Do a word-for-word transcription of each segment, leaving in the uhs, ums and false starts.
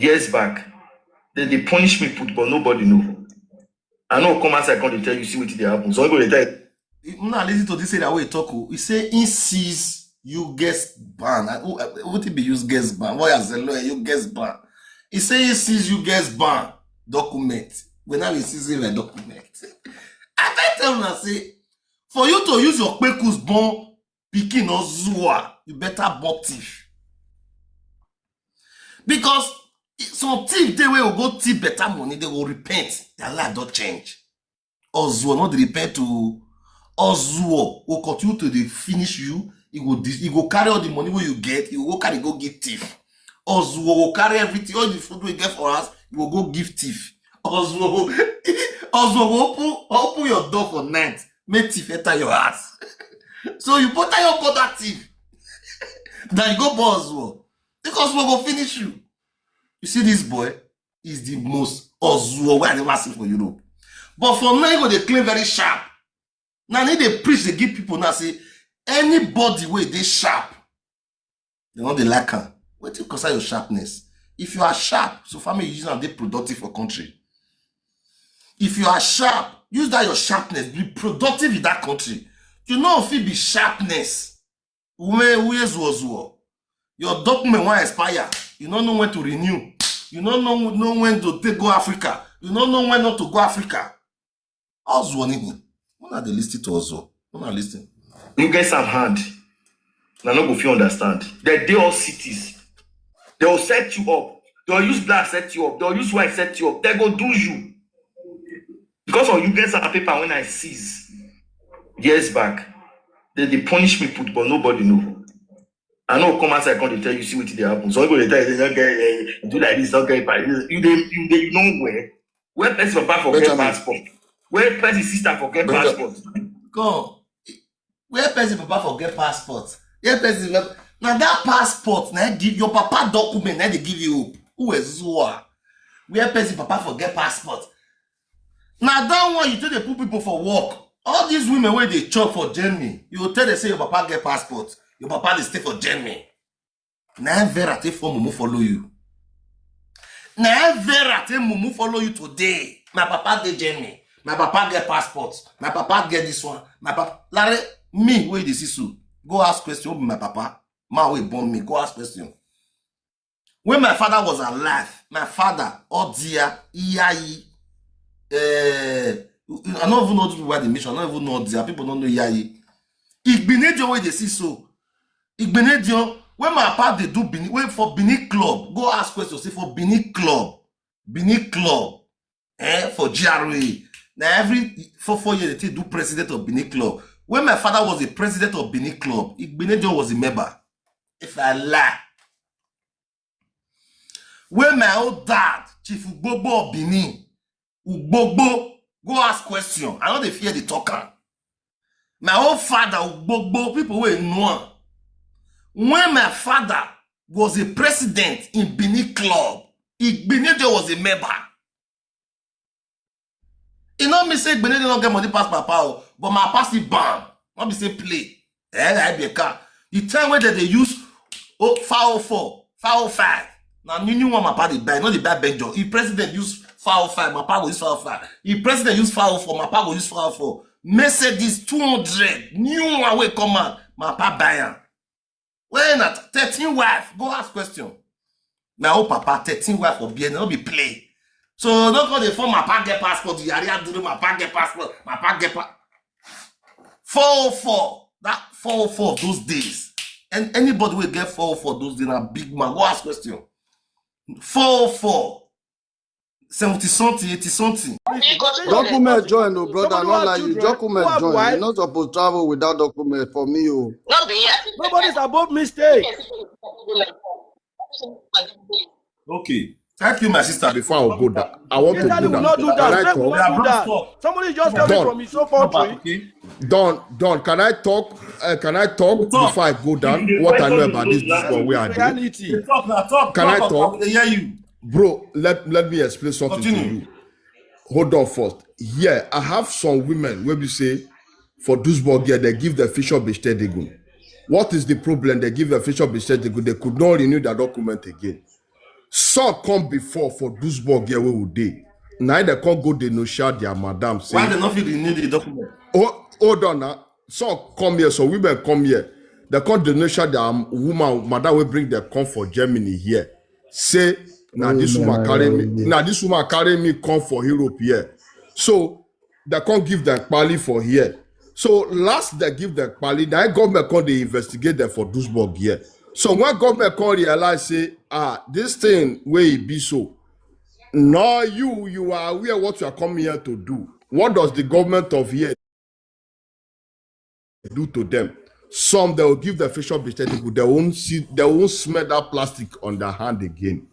years back. Dem dey punish me put, but nobody know. I no come outside come dey tell you, see wetin dey happen. Some people dey tell you, Una listen to this area wey e talk o. E say he seize you guest ban. I- who- uh, Wetin be use guest ban? What as a lawyer, you guest ban? E say he seize you guest ban document. When now he seize my document. I fit tell una say for you to use your kpekus born pikin or zua, you better born thief. Because some thief dey wey go go thief better money, they go repent. Their life don change. Ozuo no dey repent to Ozuo go continue to dey finish you. He go dis- he go carry all the money wey you get. He go go carry go give thief. Ozuo go carry everything, all the food wey you get for house, he go go give thief. Ozuo go Ozuo go open open your door for night, make thief enter your house. So you better your bother thief than you go born Ozuo, because Ozuo go finish you. You see this boy is the most Ozuo wey I never see for Europe. But for now, he go dey claim very sharp. Now he dey preach, dey give people now say anybody wey dey sharp, they no dey like am. Wetin concern your sharpness? If you are sharp, so family use am dey productive for country. If you are sharp, use that your sharpness, be productive in that country. You no fit be sharpness. Ume uye zuo zuo. Your document wan expire. You no know when to renew. You no know know when to take go Africa. You no know when not to go Africa. Ozuo nini? Una dey listen to Ozuo. Una listen. You get some hand. Na no go fit understand. They dey all cities. They will set you up. They will use black set you up. They will use white set you up. They go do you. Because of you get some paper when I seize years back, they dey punish me put, but nobody know. I no come outside come dey tell you, see wetin dey happen. Some people dey tell you, say, okay, eh, do like this, okay, but you dey you dey you know where where person papa for get Benjamin. Passport, where person sister for get Benjamin. Passport. Come. Where person papa for get passport? Where person papa- now that passport, now give your papa document, now they give you hope. Who is Zua? Where person papa for get passport? Now that one you tell the poor people for work. All these women where they chop for Germany, you go tell them say your papa get passport, your papa dey stay for Germany. Now Vera take for mumu follow you. Now Vera take mumu follow you today. My papa dey Germany. My papa get passport. My papa get this one. My papa, Larry, me wey dey see so, go ask question. Who be my papa? Man wey born me, go ask question. When my father was alive, my father, Odia, Iyayi, eh, I don't even know the people wey dey mention. I don't even know Odia. People don't know Iyayi. Igbinedio wey dey see so. Igbinedio, when my papa dey do Benin, wey for Benin club, go ask question. Say for Benin club, Benin club, eh, for G R A. Now every four four years they take do president of Benin club. When my father was a president of Benin club, Igbinedio was a member. If I lie, when my old dad, Chief Ugbogbo of Benin, Ugbogbo, go ask question. I no dey fear the talker. My old father, Ugbogbo, people wey know am. When my father was a president in Benin club, Igbinedio was a member. E no mean say Igbinedio no get money pass papa o, but my papa still bam. No be say play. Eh, I be a car. The time wey dem dey use oh, five oh four, five oh five. Na new new one my papa dey buy, no dey buy Benjo. If president use five oh five, my papa go use five oh five. If president use five oh four, my papa go use five oh four. Mercedes two hundred, new one wey come out, my papa buy am. Wey na thirteen wife, go ask question. Na old papa, thirteen wife for B N, no be play. So no come dey form my papa get passport, yari aduru my papa get passport, my papa get pa- four oh four, that four oh four of those days. And anybody wey get four oh four those days na big man, go ask question. four oh four, seventy something, eighty something. Document join, oh brother, Somebody not who like have you. Children, who Document have join. Wife. You're not supposed to travel without document for me, oh. No be here. Nobody's above mistake. Okay. Thank you, my sister. Before I go down, I want to Italy go will not down. do Can that. I Turkey will talk? not do that. Stop. Somebody is just coming Don, from his own country. Okay. Don, Don, can I talk? Uh, can I talk Talk. Before I go down? What I know about this, this one where I do. Reality. Talk now, talk. Can I Talk, talk? They hear you. Bro, let, let me explain something Continue. To you. Hold on first. Yeah, I have some women where we say for Duisburg, yeah, they give the official bestätigung. What is the problem? They give the official bestätigung. They could not renew their document again. Some come before for Duisburg here wey we dey. Na im dem come go denuncia their madam say, Why they not fit renew the document? Oh, hold on now. Some come here, some women come here. They come denuncia their woman, madam wey bring them come for Germany here. Say, na this woman carry me, na this woman carry me come for Europe here. So they come give them kpali for here. So last they give them kpali, na government come dey investigate them for Duisburg here. So when government come realize say, ah, this thing wey e be so, now you, you are aware what you are coming here to do. What does the government of here do to them? Some they will give the facial mistake, they won't see, they won't smell that plastic on their hand again.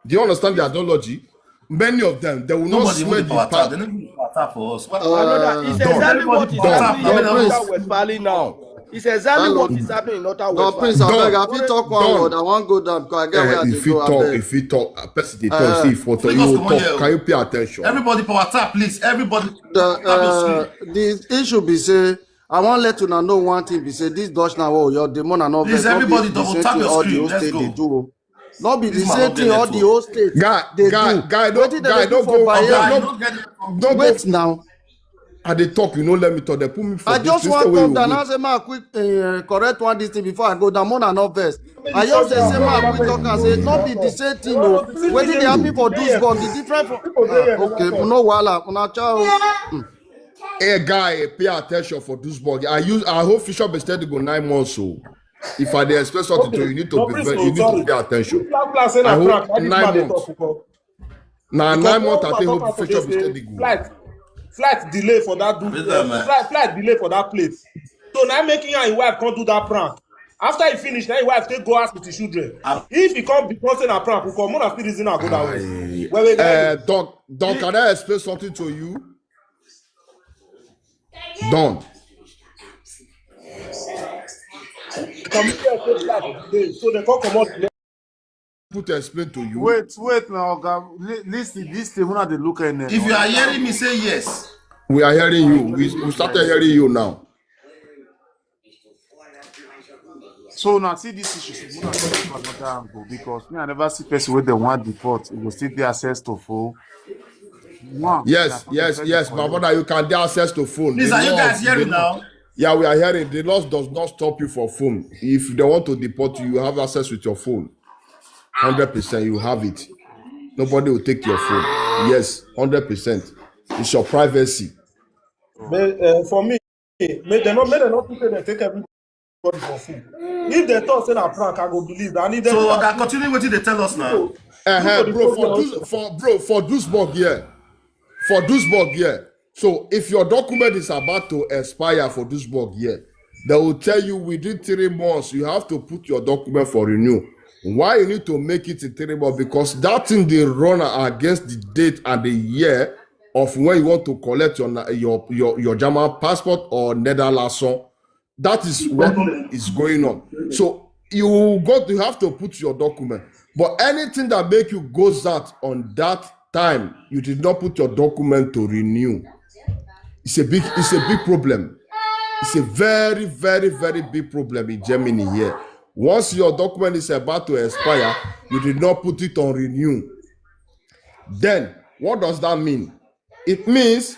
Do you understand the ideology? Many of them, they will not Nobody smell even the power tap. past. They don't even power tap for us. What? Another, it's Don, exactly what is Don, happening Don, in please. Northern Westphalia now. It's exactly Hello. What is happening in Northern No, Westphalia. please, I Don, beg, I fit talk one Don. Word. I wan go down because I get where Eh, I if dey he go. talk, Abeg. If he talk, a person dey talk, Uh, see if he talk, Please you just will come on talk. Here. Can you pay attention? Everybody power tap, please. Everybody The tap your screen. uh, the issue be say I wan let una know one thing be say this Dutch now, oh, your demon and all Please, vex, no be everybody the double same tap thing your all the screen. whole Let's state go. dey do. No be the This man same no thing get all the network. whole state Guy, dey guy, do. guy, don't, Wetin they guy, dey do don't for go, Bayelsa? Guy, don't, don't get network. don't go, Wait now. I dey talk, you no let me talk. They put me for I this just thing, want stay where come you down go. And say make I quick uh, correct one this thing before I go down. More than not vex. I just say say make I quick talk and say no be the same thing o. Wetin dey happen for Duisburg is different from. Ah, okay, no wahala, una ciao. Hey guy, pay attention for Duisburg. I use, I hope Fisher be steady go nine months. So if I dey explain something to you, you need to be very, you need to pay attention. Plan plan say I na hope prank. Why this nine man dey months. Talk for? Now Because nine months I one think man hope for Fisher this be day, steady go. Flight, flight delay for that do. Abeg, man. Flight, flight delay for that plate. So now making and his wife can't do that prank. After he finish, now his wife take go ask with his children. Ah. If he come because say na prank, we come. Mona fit reason and go that way. Aye. Wait, wait, Uh, wait. Don, Don, can I explain something to you? Don, Some people say flight delay, so they can't come out. put to explain to you. Wait, wait now, oga. Li- Listen, this thing, una dey look at now. If you are hearing me, say yes. We are hearing you. We, we started hearing you now. So now see this issue. Una dey look for another angle because me, I never see person wey dem wan deport. You go still dey access to phone. One, Yes, na yes, phone yes, dey my collect. Brother, you can dey access to phone. Please, The are you laws, guys hearing the now? Yeah, we are hearing. The laws does not stop you for phone. If they want to deport you, you have access with your phone. Hundred percent, you have it. Nobody will take your phone. Yes, hundred percent. It's your privacy. But uh, for me, make them not, make them not think say they take everybody for food. If they talk say na prank, I go believe. And if they So prank, I continue wetin they tell us now. Uh-huh, Nobody bro, told for you Duis, for bro, for Duisburg here, for Duisburg here. So if your document is about to expire for Duisburg here, they will tell you within three months you have to put your document for renew. Why you need to make it in three months? Because that thing they run against the date and the year of when you want to collect your na- your your, your German passport or Netherlands one. That is what is going on. So you got you have to put your document. But anything that make you go out on that time you did not put your document to renew, it's a big it's a big problem. It's a very, very, very big problem in Germany here. Once your document is about to expire, you did not put it on renew. Then what does that mean? It means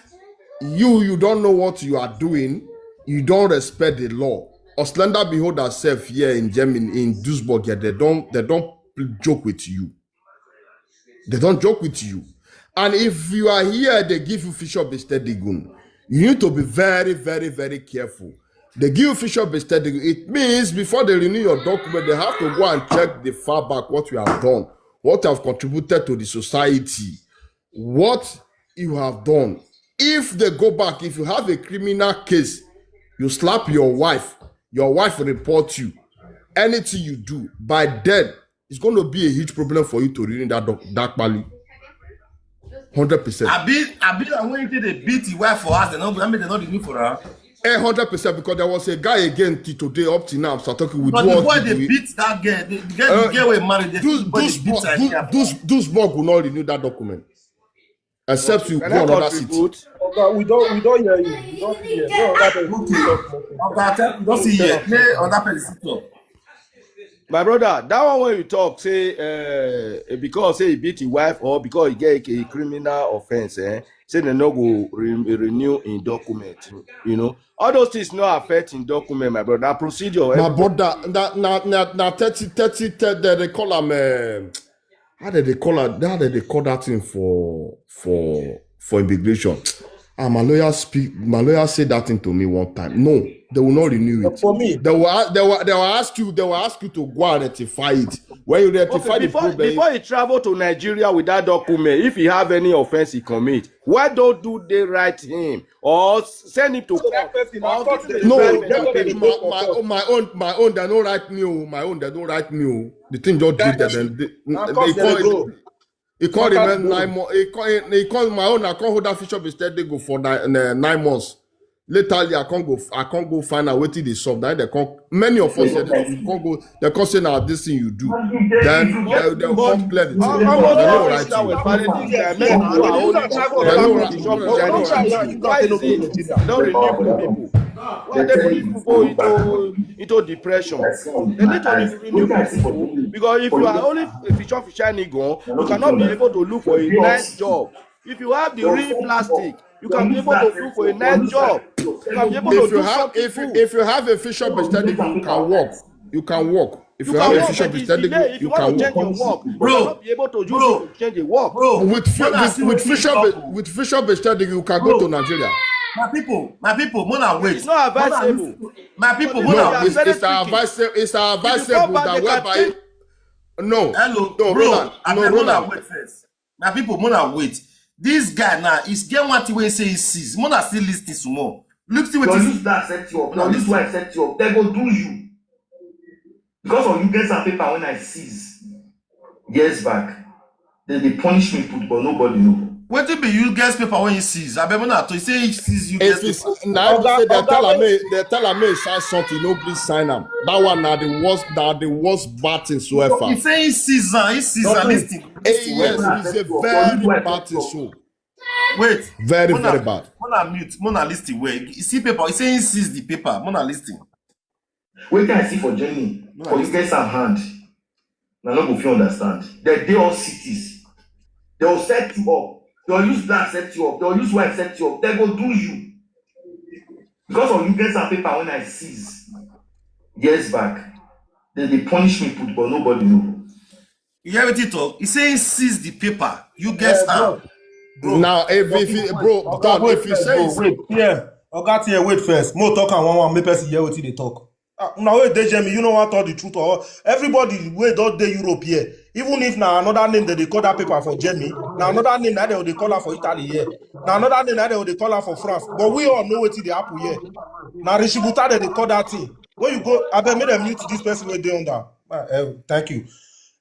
you you don't know what you are doing. You don't respect the law. Auslander behold herself here in Germany, in Duisburg here, they don't they don't joke with you. They don't joke with you. And if you are here, they give you Fisher Bestätigung. You need to be very, very, very careful. They give you Fisher Bestätigung. It means before they renew your document, they have to go and check the far back what you have done, what you have contributed to the society, what you have done. If they go back, if you have a criminal case, you slap your wife, your wife report you, anything you do, by then it's going to be a huge problem for you to renew that doc- that kpali. Hundred percent. Abi abi na when you dey beat the wife for house, they no I mean they no dey do for her. A hundred percent, because there was a guy again till today up till now. I'm still talking with But the what boy did they we- beat that girl. The girl, Uh, the girl wey marry the Those boy those dey beat Bo- her. those those those Borg will not renew that document except you Can go I another city. contribute? Oga, we don't we don't hear you. We don't hear. No, that is Okay. Oga, tell- don't see here. May other person talk. My brother, that one wey you talk say, uh, because say he beat his wife or because he get a criminal offense, eh? Say they no go re-, renew in document, you know. All those things no affect in document, my brother. Na procedure. My brother, na, na, na, na thirty, thirty, thirty, they, they call am, eh, how did they call it? How did they call that thing for, for, for immigration? Ah, my lawyer speak. My lawyer said that thing to me one time. No, they will not renew it. For me, they will, a-, they will, they will ask you. They will ask you to go and rectify it. When you rectify Okay, the before, problem, before he travel to Nigeria with that document, if he have any offense he commit, why don't do they write him or s-, send him to So that court person, or of course, give him they a No, requirement no, to pay. My, my, my own, my own. They don't write me. Oh, my own. They don't write me. Oh. The thing just did that. Then they, Of they course, they call go. It, it can't Matters remain go. Nine months. It can't, it can't my own. I can't hold that fish up instead. They go for nine, uh, nine months. Later, I can't go. I can't go find out what they solve. That they can't. Many of us said they can't go. They can't say now this thing you do. Then they, they can't clear the thing. Almost They don't all write this you. Why is it? They don't renew people. Why they put people into, into depression? They need to renew people. Because if you are only a fisher, fisher nigga, you cannot be able to look for a nice job. If you have the real plastic, you can be able to look for a nice job. You can be able to If you do have, something if you, good. If you have a fish up extended, you can work. You can work. If You you can have a work, fish up but it's extended, delay. If you you want can to change work. Your work, you Bro, cannot be able to use bro, it to change your work. Bro, With fi-, When I with, see with wetin fish you up, talk, with fish up extended, you can go bro. To Nigeria. My people, my people, Mona, wait. It's not Mona, advisable. Listen. My people, Mona, No, it's, it's advisable. It's advisable that whereby. No, hello, no, bro, Roland, I no, Roland. Wait first. My people, Mona, wait. This guy now, is get one thing wey say he sees. Mona still listen some more. Look, see what is. Use that set you up. Now, this one set you up. They go do you. Because of you get some paper when I seize years back, then they punish me put, but nobody know. Wetin be you get paper when he sees? I remember now to say he sees you get paper. Now they say they tell me, they tell me sign something, no please sign am. That one now the worst, now the worst bad thing so far. He say he sees, uh, he sees, uh, this thing. Yes, it's a very bad thing so. Wait, very, very bad. Mona mute, Mona listen well. You see paper, he say he sees the paper. Mona listen. Wetin I see for Germany, for you get some hand. Now no go fit understand. They dey all cities. They will set you up. They will use black set you up. They will use white set you up. They go do you. Because of you get some paper when I seize years back, then they punish me put, but nobody know. You hear wetin he talk? He say he seize the paper. You guess am. Now, if, if you, bro, Don, if you say wait, yeah, Oga T L, wait first. Mo talk and one one make person hear wetin they talk. Ah, now wait, they Jamie, you know what, all the truth or everybody wey don dey Europe here. Even if na another name that they call that paper for Jamie, na another name that they call am for Italy here, na another name that they call am for France. But we all know wetin dey happen here. Na Rishibuta that they call that thing. When you go, I beg make them mute this person wey dey under. Ah, eh, thank you.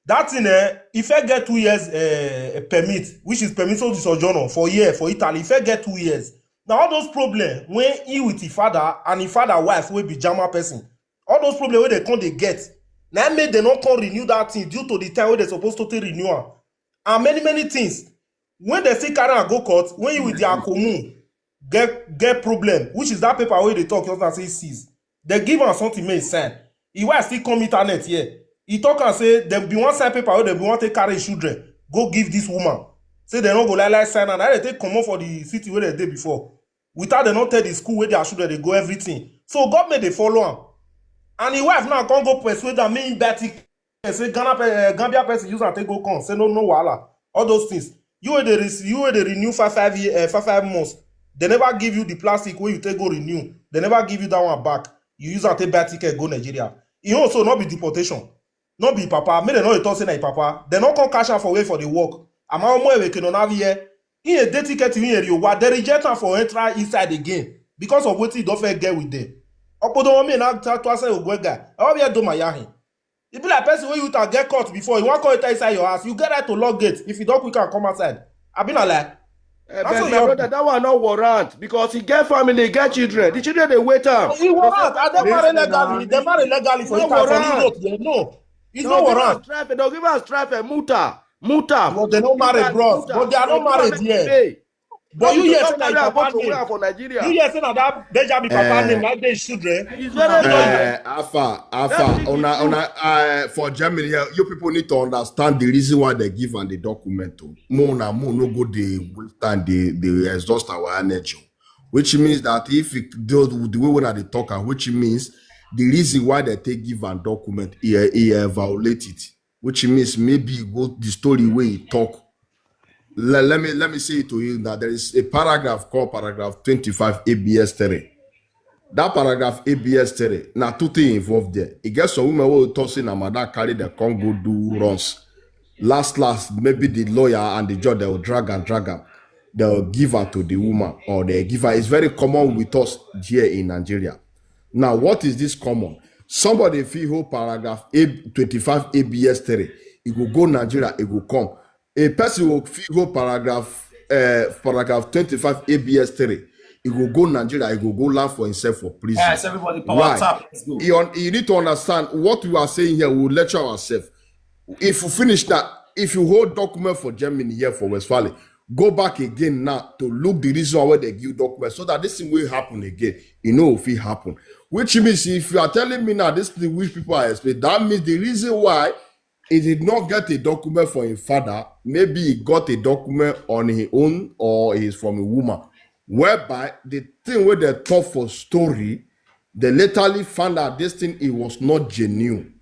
That thing, eh, if I get two years, eh, permit, which is permit of the sojourner for year for Italy, if I get two years, now all those problems when he with his father and his father wife will be German person, all those problems where they come they get, now make they not come renew that thing due to the time where they supposed to take renew am. And many, many things. When they still carry and go court, when you with their commune get, get problem, which is that paper where they talk, you say seize. They give am something make e sign. He wife still come internet here. He talk and say dem be one sign paper where they be want to carry his children go give this woman. Say they no go like, like sign am. Now they take comot for the city where they dey before. Without they not tell the school where their children they go everything. So government they follow am. And his wife now can't go persuade am make him buy ticket. Say Ghana pe-, eh, Gambia person use and take go come. Say no, no wahala. All those things. You wey dey re-, you wey dey renew five, five year, eh, five, five months. They never give you the plastic where you take go renew. They never give you that one back. You use and take buy ticket go Nigeria. You also not be deportation. Not be papa. Make they no dey talk say na him papa. They no come cash out for way for the work. Ama omo ewe keno na here. He a dey ticket in area. Why they reject am for enter inside again because of wetin he don first get with them. Obodo omi na ta to asa ogwe guy. I wan be do my yahin. E be like person wey you ta get caught before. You wan come enter inside your house. You get right to lock gate. If you don't quick and come outside. I be na lie. Eh, That's but what my you brother, that one no warrant because he get family, he get children. The children they wait am. He warrant. Are they married legally? They married legally for No Italy, for warrant. Europe. They know. It's They'll no give us warrant. Traffic. They'll give us traffic. Muta. Muta. But they no marry, Muta, bros. Muta. But they are They'll not give us married yet. Pay. But you Carry hear am, say na carry him am, papa go to where name. For Nigeria. You hear say na that Benjamin papa Eh. name na dey his children. It's very Don't bad. hear. Uh, Alpha, Alpha, That's the una, truth. una, uh, for Germany here, you people need to understand the reason why they give am the document to. Mo na mo no go the waste time, they, they exhaust our energy. Which means that if it, the, the way when they talk, am, which means the reason why they take give am document, he, he uh, violate it. Which means maybe he go the story where he talk. Let, let me let me say it to you now. There is a paragraph called paragraph twenty-five A B S three. That paragraph A B S three, now two things involved there. It gets some women will talk say na madam carry the Congo do runs. Last, last, maybe the lawyer and the judge, they will drag and drag am. They will give her to the woman or they give her. It's very common with us here in Nigeria. Now, what is this common? Somebody fit hold paragraph A, twenty-five A B S three. It will go Nigeria, it will come. A person will fit hold paragraph, uh, paragraph twenty-five A B S three. It will go Nigeria, it will go land for himself for prison. Yes, everybody, power Why? Tap. Let's go. You, un- you need to understand what we are saying here. We will lecture ourselves. If you finish that, if you hold document for Germany here for Westfalen, go back again now to look the reason why they give document so that this thing will happen again. You know if it happen. Which means if you are telling me now this thing which people are explaining, that means the reason why he did not get a document for his father, maybe he got a document on his own or he's from a woman. Whereby the thing where they talk for story, they literally found out this thing it was not genuine.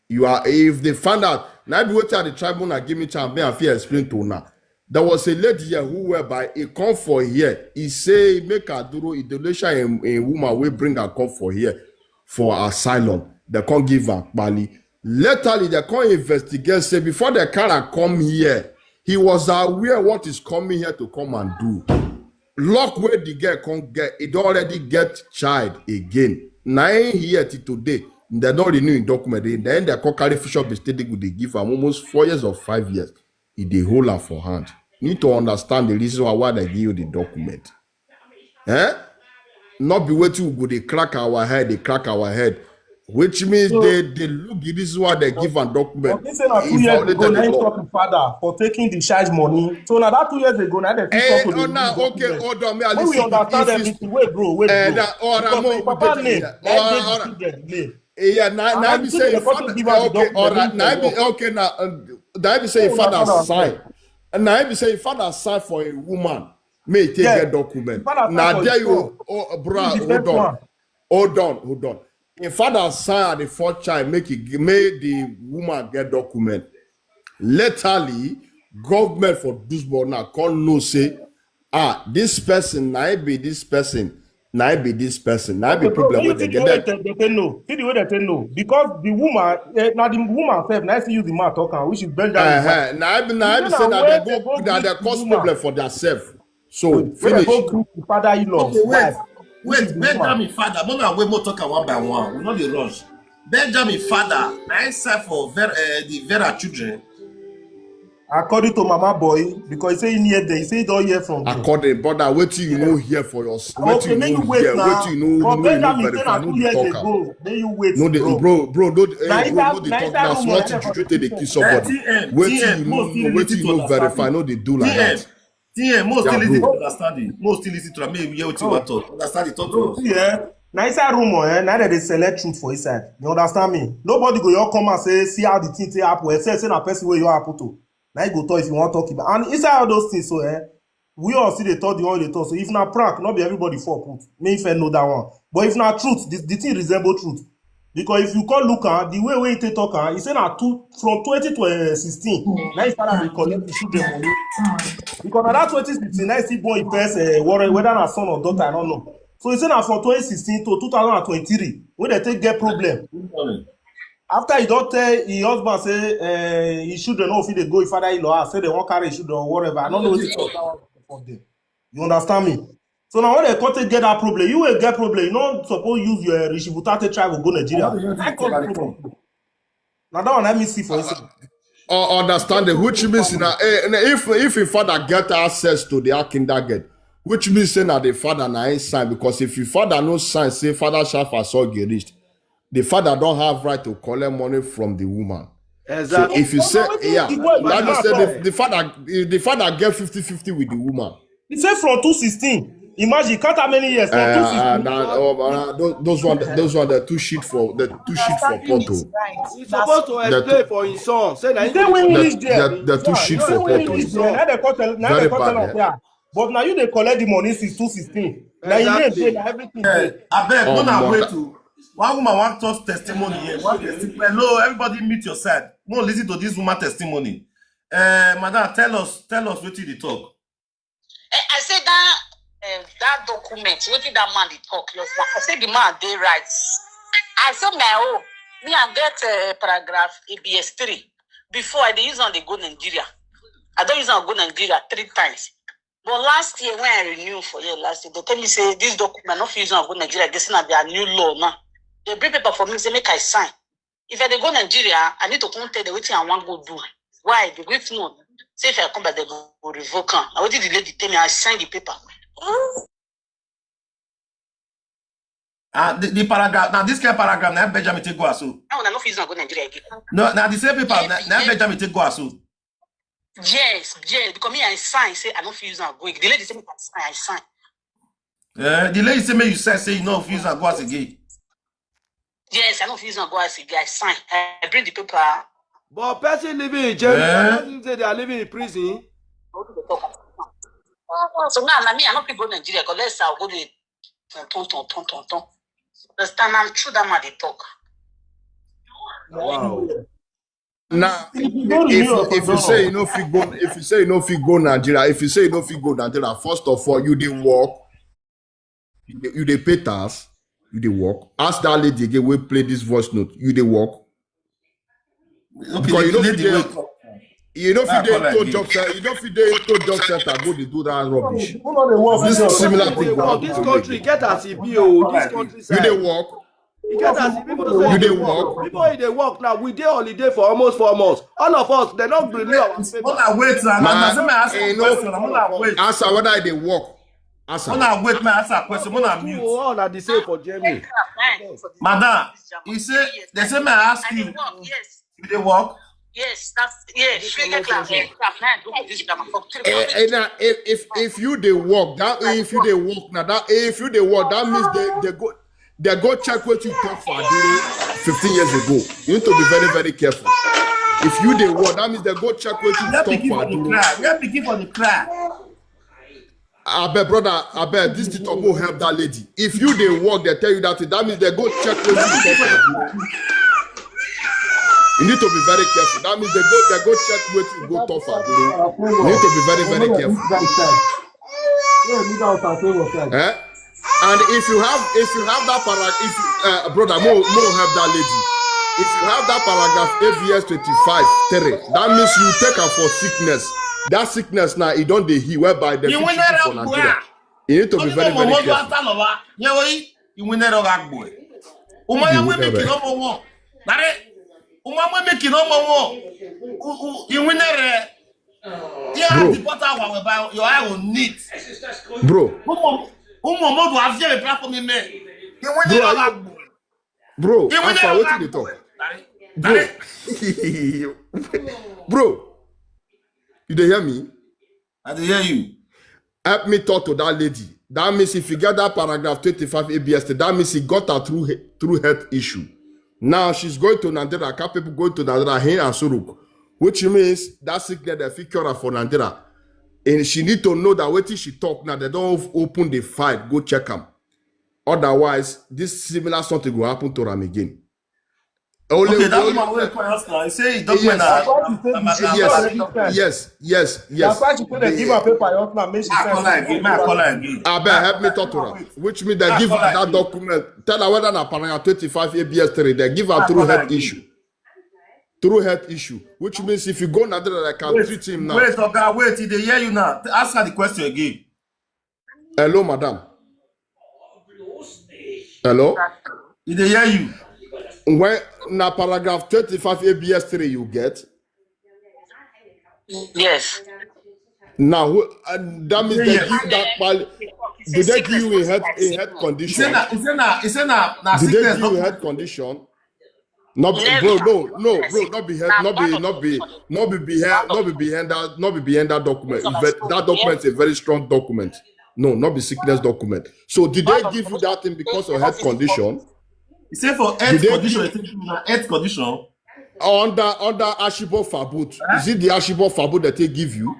You are if they found out now be waiting at the tribunal give me chance me I feel explain to now. There was a lady here who whereby he come for here. He say make a duro Indonesia a, a woman will bring her come for here for asylum. They can't give her Bali. Laterly, they can't investigate. Say before the car come here, he was aware what is coming here to come and do. Lock where the girl can't get it already get child again. Nine here till today. They don't renew in document. Then they call carry fish up the state they give am almost four years or five years. He dey hold am for hand. You need to understand the reason why, why they give you the document. Eh? Not be waiting we go they crack our head, they crack our head. Which means So- they, they look the reason why they give am document. But this say na two He years violated ago, the now he law. Talk him father for taking the charge money. So now that two years ago, now they Eh, talk oh, now, okay, hold on, me, I When we listen. understand If it's- everything, wait, bro, wait, Eh, bro. that, all right, Because more the papa we name, take that all dey right, all the right. children name. Yeah, now, And now I'm be sure say they father. can't give her the Okay, document. all right. They Now need be to know. Okay. Now, um, now be say Oh, father that's what I'm sign, and now be say father sign for a woman. May take Yeah. get document. Father sign Now for there his you. son. Oh, bro, This is the hold first on, one. hold on, hold on. If father sign at the fourth child, make it make the woman get document. Laterly, government for Duisburg now come know say, ah, this person, now be this person, now be this person, now be Okay, bro, problem when you with the see the way get. they, they say no, see the way they say no, because the woman, eh, now the woman herself, now see you the man talk am, which is Benjamin. Uh-huh. Now be now be You say know that when they they go go that they greet cause woman. Problem for themselves. So When they finish. go greet the father-in-law, Okay, wait, wife, wait, which is the woman. Benjamin father, no, no, we more talk am one by one. We not the rush. Benjamin father, I sell for Vera, uh, the Vera children. According to Mama Boy, because he say he near there, he say he don't hear from them. According, brother, wait till you know here for us. Wait Okay, till you make you know wait here. Wait now. Till you know, But know, you know, Benjamin say verify, na know two the years talker. Ago. Then you wait, No, the bro. bro, bro, no, the, Na eh, inside- no, the na talk. inside Na room small na thing inside you take the room. kiss somebody. T M, Wait T M, till you know, most still wait listen till you to know, verify, understand. know the do like T M, that. T M, most still Yeah, listen to bro. Understand it. Most still listen to am. Make we hear what you Oh. want to understand it. Talk to Bro, us. see, eh? Na inside room, eh? Now that they select truth for inside. You understand me? Nobody go your come and say, see how the thing take happen. Except say na person where you happen to. Now you go talk if you want talk about. And inside all those things, so eh, we all see the thought, the one they talk. So if na prank, not be everybody for put. Me if I know that one. But if na truth, the, the thing resemble truth. Because if you call look at the way we take talk, ah, he say na two from twenty to uh, sixteen. Now his father dey collect the children money. Because na that twenty sixteen, now he still born his first uh, whether whether na son or daughter, I don't know. So he say na from twenty sixteen to two thousand and twenty-three, when they take get problem. After he don't tell his husband say uh, his children no fit dey go his father-in-law house, say they won't carry his children or whatever. I don't know what he talk that one for them. You understand me? So now when they come take get that problem, you will get problem. You no suppose use your Rishi Buttate travel go Nigeria. What do you think That cause about the problem. Now that one let me see for inside. Uh, understanding, which means now, eh, and if if your father get access to the kindergarten, which means say now the father na him sign, because if your father no sign, say father shall for so get reached, the father don't have right to collect money from the woman. So Exactly. if you say, Wetin yeah, the boy that do means at say all? the, the father, the father get fifty fifty with the woman. He say from two sixteen. Imagine, count how many years from Uh, two sixteen. uh, that, oh, uh, those, those one, those one, they're too shit for, they're too shit for Pastor Jimmy Porto. is right. He's That's supposed to They're explain too, for his son. Say that He he say go when he they're, reach there, they're, they're too yeah, he shit say for when he Porto. reach there, now they cut tell, now they Very cut tell bad, us, eh? Yeah. But now you they collect the money since two sixteen. Now he name dey, Exactly. now everything Eh, dey. abeg, Oh una my wait God. To one woman wan talk testimony here. One testimony. Hello, everybody, mute your side. No, listen to this woman testimony. Uh, madam, tell us, tell us what you dey talk. Eh, I say that uh, that document, wetin that man dey talk, yes, na. I say the man dey right. I say my own, me I get uh, paragraph A B S three. Before I dey use am dey go Nigeria. I don use am go Nigeria three times. But last year when I renew for here last year, they tell me say this document no fit use am go Nigeria. They say na their new law now. They bring paper for me say make I sign. If I dey go Nigeria, I need to come tell them wetin I wan go do. Why? They go if no, say if I come back, they go revoke am. Na wetin the lady tell me. I sign the paper. Ah, the, the paragraph, now this kind of paragraph, now Benjamin take go aso. Now I no fit use am go Nigeria again. No, now the same paper, now, now Benjamin take go aso. Yes, yes, because me I sign say I no fit use am go again. The lady say make I sign, I sign. Eh, the lady say make you say, say you no fit use am go as again. Yes, I no fit use am go as again. I sign. I bring the paper. But person living in jail, Eh? Person say they are living in prison. Wetin dey talk? Ah, so now, na me, I no fit go Nigeria because let's say I go dey ton ton ton ton ton ton. Understand? I'm true that man dey talk. Wow. Now, If you go if renew you, your if you say control, you no fit go, if you say you no fit go Nigeria, if you say you no fit go Nigeria, first of all, you dey work, you dey, you dey pay tax, you dey work. Ask that lady again wey play this voice note. You dey work Okay, because you the no fit lady dey, wait. you no Ah, fit dey call her into again. job center. You no fit dey into job center go dey do that rubbish. who no dey work This for is similar People dey thing go work. happen This to you country again. get as e be o. This country You dey side. work. E get as e be. People You say dey dey work. work. People e dey work now. We dey holiday for almost four months. All of us, they don't renew our paper. Una wait, na na Man, say me ask eh, you no. Question. Una wait. Answer whether I dey work. Answer. Una wait, me ask a question. Una Two mute. all na the same for Germany. Madam, he say, they say me ask you. Yes. You dey work? Yes, that's yes. She get class. Yes, class nine. Go this drama for three. Eh, eh, now, if, if if you dey work, that if you dey work now, that if you dey work, that means they, they go they go check what you talk for Aduro fifteen years ago. You need to be very, very careful. If you dey work, that means they go check what you Where talk pikin for for the Aduro. Cry? Where pikin for the cry? Abeg, brother, abeg, this thing go help that lady. If you dey work, they tell you that thing, that means they go check what you talk for Aduro. You need to be very careful. That means they go they go check what you go talk for Aduro. You need to be very, very careful. Eh? And if you have if you have that paragraph, if you, uh, brother, more more help that lady. If you have that paragraph A B S twenty-five three, that means you take am for sickness. That sickness now, e don dey heal, whereby the fit treat you for Nigeria. You need to be very, very careful. Iwinero gagbo. Uma ya mwe miki no mo wo. Nare. Uma mwe miki no mo wo. Iwinero. Yeah, Bro. The butter wa we buy your eye will need. Bro, Umo umo mo do afie me platform me. Bro, are you- bro, Alpha, wetin dey talk? Bro, bro, you dey hear me? I dey hear you. Help me talk to that lady. That means if you get that paragraph twenty-five A B S, that means he got her through he- through health issue. Now she's going to Nigeria. Can people going to Nigeria? Here and Suruk, which means that sickness that fit cure her for Nigeria, and she need to know that wetin she talk now, they don't open the file. Go check am. Otherwise, this similar something will happen to am again. Only, Okay, that only- woman wey call us now, he say he Yes. document na That's why she say the Yes, different. Yes, yes, yes. That's why she put the give her paper. Your man make she I call her send. Again. I call her again. Abeg, help me talk to her. Which means they give her that document. Tell her whether na paragraph twenty-five A B S three. They give her I through call her health again. Issue. Through health issue, which means if you go Nigeria, they can treat him now. Wait, Oga, wait. He dey hear you now. Ask her the question again. Hello, madam. Hello. He dey hear you. When na paragraph twenty-five A B S three you get. Yes. Now who- uh, that means they Yes. give that pal. Do they give you in health in health He say condition? na, he say na, he say na, na Do they sickness give you don health condition? Not bro, no, no, bro, not be head, not be, not be, not be behind, not be behind that, not be behind that document. That document is a very strong document. No, not be sickness document. So did they give you that thing because of health condition? He said for health condition, health condition. Under under Ashibo Fabut. Is it the Ashibo Fabut that they give you?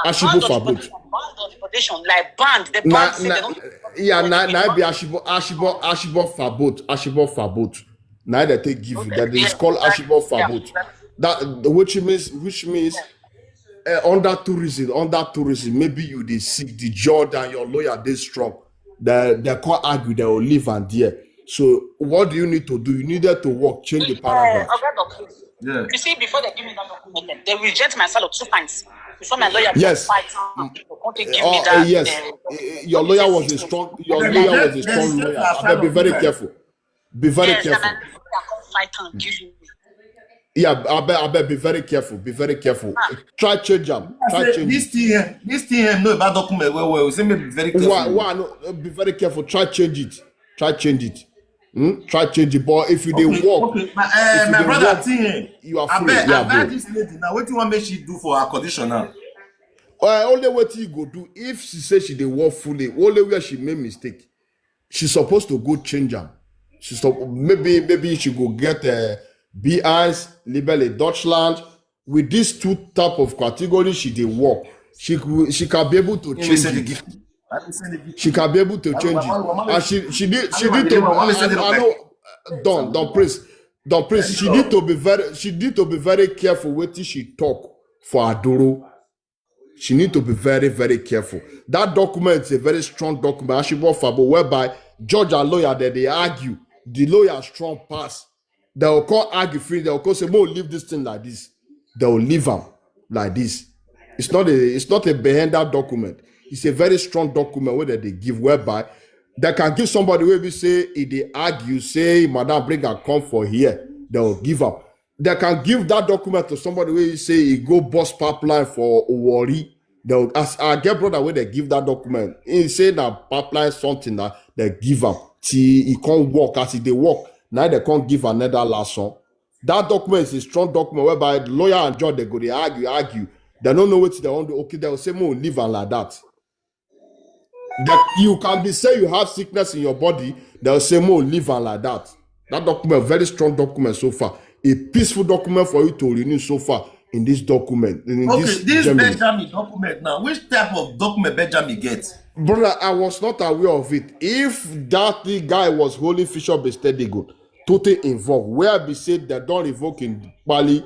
Ashibo Fabut. Like band, the band. Yeah, na na be Ashibo Ashibo Ashibo Fabut Ashibo Fabut. Now that they give you that is called Ashibo Fabut. That which means which means uh, under tourism under tourism maybe you dey sick the judge and your lawyer dey strong they they come argue they will leave and there. So what do you need to do? You needed to work, change the paragraph. Yeah. You see, before they give me that document, they reject my salary two times. Before my lawyer yes. Fight, mm, oh, uh, yes. Uh, your lawyer was a strong. Your lawyer was a strong lawyer. I be very careful. Be very yes, careful. Fight and give you. Yeah, I bet, I bet be very careful, be very careful. Ah. Try change them. Try change this thing. This thing no about document well well. Say me be very careful. Why, why no, uh, be very careful. Try change it. Try change it. Hmm? Try change it. But if you okay, dey work, okay. My, uh, my brother work, thing, you are free. I bet, yeah, I bet this lady now. What do you want me she do for her condition now? Uh, only what you go do if she say she dey work fully. Only where she make mistake. She supposed to go change am. She stop maybe maybe she go get uh, B I's, Libelle Deutschland. With these two type of category she dey work, she she can be able to change it. She can be able to change it. And she she need she need to I know don don praise don praise she need to be very she need to be very careful wetin she talk for adoro. She need to be very very careful. That document is a very strong document, Ashibo Fabo, whereby judge and lawyer dem dey argue. The lawyer strong pass. They will come argue finish. They will come say, "Mo, leave this thing like this." They will leave am like this. It's not a it's not a behender document. It's a very strong document wey dem dey give whereby they can give somebody wey be say e dey argue say, "Madam, bring am come for here." They will give am. They can give that document to somebody wey say e go burst pipeline for Warri. They will, as I get brother wey dem give that document, he say na pipeline something na dem give am till e come work. As e dey work, na dem come give another last one. That document is a strong document whereby lawyer and judge dem go dey argue argue. Dem no know wetin dem wan do. Okay, dem go say make we leave am like that. That you can be say you have sickness in your body, dem go say make we leave am like that. That document, very strong document so far. A peaceful document for you to renew so far in this document. In okay, this, this Benjamin document now. Which type of document Benjamin gets? Brother, I was not aware of it. If that guy was holding Fisher Bestedigo, totally involved, where be said that don't revoke in Bali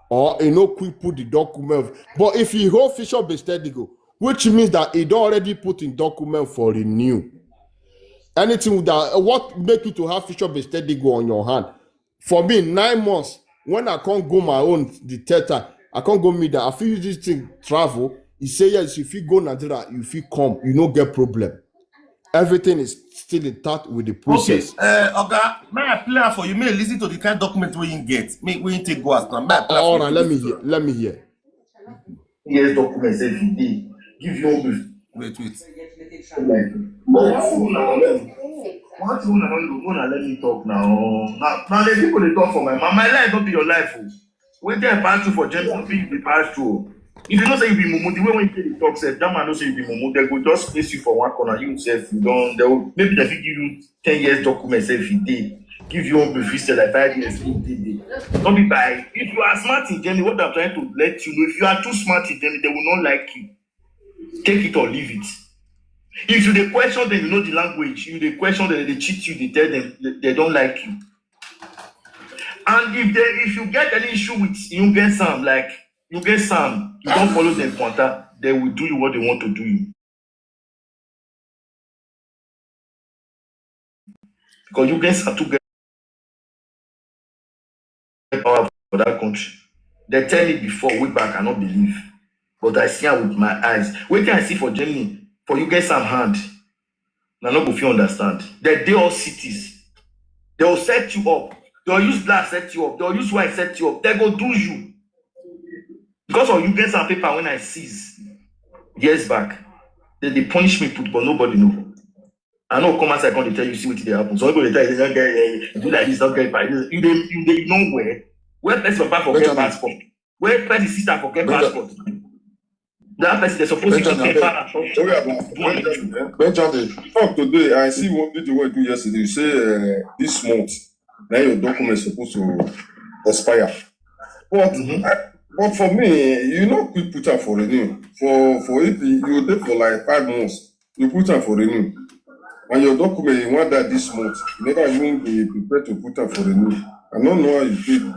or you know quick put the document. But if he hold Fisher Bestedigo, which means that he don't already put in document for renew. Anything that what make you to have Fisher Bestedigo on your hand? For me, nine months when I can't go my own the third time, I can't go meet that. I feel use this thing travel. He say yes, if you go Nigeria, you feel come, you no get problem. Everything is still intact with the process. Okay, uh, Oga, may I play for you? May I listen to the kind document we you get. May we take go as now. May I play All right, let me hear. Let me hear. Yes, document say if you dey give you own. Wait, wait. One thing una don do, una let me talk now. Now, now the people dey talk for my my life no be your life o. Wetin I pass through for James no be you dey pass through. If you know say you be mumu, the way when you dey talk sef, that man know say you be mumu. Dem go just place you for one corner. You sef, you don. They will, maybe dem fit give you ten years document sef if you dey. Give you own brief say like five years if you dey dey. No be by if you are smart in Germany, what I'm trying to let you know, if you are too smart in Germany, they will not like you. Take it or leave it. If you dey question them, you know the language, you dey question them, they cheat you, they tell them they, they don't like you. And if they if you get any issue with you get some like you get some, you don't follow them contact, they will do you what they want to do you. Because you guys are too get power for that country. They tell me before, way back, I not believe. But I see am with my eyes. Wetin I see for Germany, for you get some hand. Na no go fit understand. They dey all cities. They will set you up. They will use black set you up. They will use white set you up. They go do you. Because of you get some paper when I seize years back. They, they punish me put, but nobody know. I no come outside come dey tell you see wetin dey happen. Some people dey tell you say, "Don't get, eh, do like this, don't get by this." You dey, you dey know where, where person papa for get Benjamin. Passport, where person sister for get Benja- passport. That person dey suppose to Benjamin, get abeg. Passport. Sorry about Benjamin, eh? Benjamin, talk today. I see one video wey you do yesterday. You say, uh, this month, now your document supposed to expire. But Mm-hmm. I, but for me, you no quick put am for renew. For for if you dey for like five months, you put am for renew, and your document you want that this month. You never even be prepared to put am for renew. I don't know how you feel.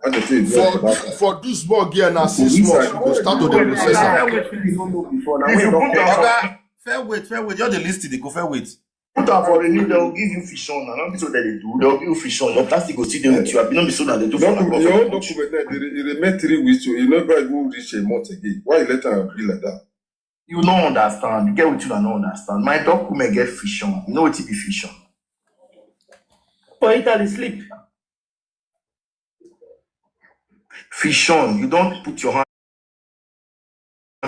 How you feel for that? For this bug here now, six months, you go start to dey process am. If you put am for Oga, fair wait, fair wait. Just dey list it, dey go fair wait. Put am for renew, they will give you fish on. I don't be so that they do. They will give you fish on. Your plastic go still dey with you. I be not be so that they do for Document, your own document now, they, they make three weeks, so you never even reach a month again. Why you let am be like that? You no understand. You get wetin I no understand. My document get fish on. You know wetin be fish on? For Italy, sleep. Fish on. You don't put your hand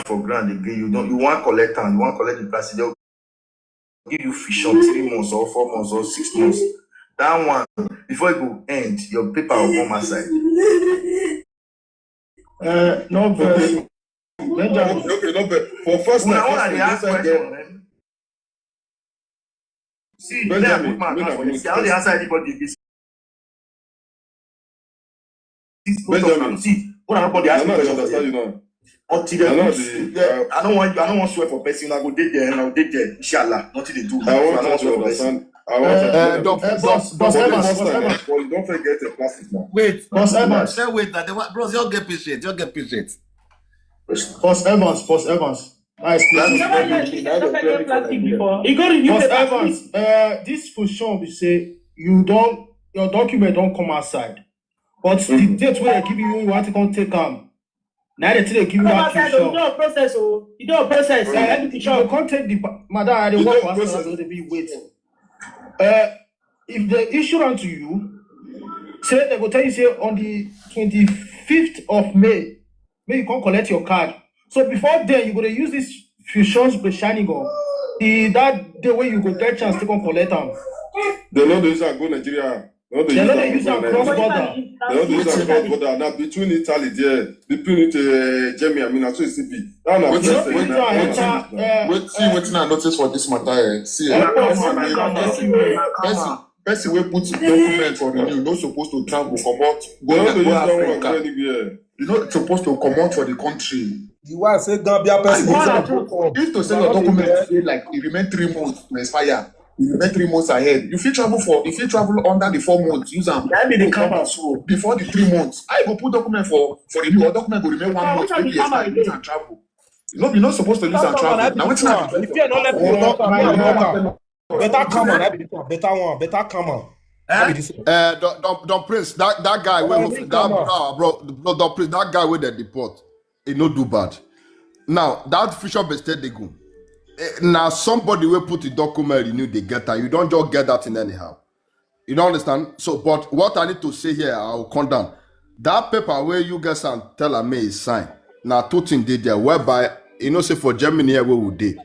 for ground again. You don't. You want collect am. You want collect the plastic. They'll give you fish on three months or four months or six months. That one, before it go end, your paper will come outside. Uh, no, but Benjamin. Okay, okay, no, but for first Una, night, una first dey night, ask this side question, there. Man. See, Benjamin, me, I put my hand for this. I don't dey answer anybody this. This both of Benjamin. Them. See, una nobody ask me question for here. Until they put, I don't want, I don't want swear for person. I go dey there and I go dey there. Inshallah, nothing they do. I want to understand. I want to understand. Uh, uh, boss, boss Evans, boss Evans. You don't forget the plastic now. Wait, boss Evans. Say wait, that the one, bros, you get patient. You get patient. Boss Evans, boss Evans. Nice. You never hear she never get plastic before. You go to boss Evans. Uh, this for sure we say you don't, your document don't come outside. But the date where I give you, you want to come take am. Now they tell you give you that fish on. You don't process, oh. You don't process. Uh, everything you can't take the pa-, madam, I dey work for hospital, so they be waiting. Uh, if they issue unto you, say they go tell you say on the twenty-fifth of May, may you come collect your card. So before then, you go to use this fusion special go. The that day where you go get chance to come collect them. They know they use and go Nigeria. They no dey use am cross border. They no dey use am cross border. Na between Italy there, between it, uh, Germany, I mean, na so e still be. That na wetin, wetin, wetin, wetin I notice for this matter, eh? See, eh, person wey, person, person wey put document for renew no suppose to travel comot go Africa. You no suppose to comot for the country. The one say Gambia person. If to say your document dey like e remain three months to expire, you remain three months ahead. You fit travel for, you fit travel under the four months, use am. That be the come out so. Before the three months. I go put document for, for renew. Your document go remain one month, maybe expire, use am travel. You no, you no suppose to use am travel. Now wetin I do? If you no let me talk, better come on, I be this one, better one, better come on. Eh? I be this one. Eh, Don, Don, Don Prince, that, that guy wey, that bro, bro, bro, Don Prince, that guy wey dey deport, e no do bad. Now that future be still dey go. Eh, na somebody wey put the document renew dey get am. You don't just get that thing anyhow. You don't understand? So, but what I need to say here, I will come down. That paper where you guys and tell me is sign. Now two things dey there. Whereby, you know, say for Germany here where we dey.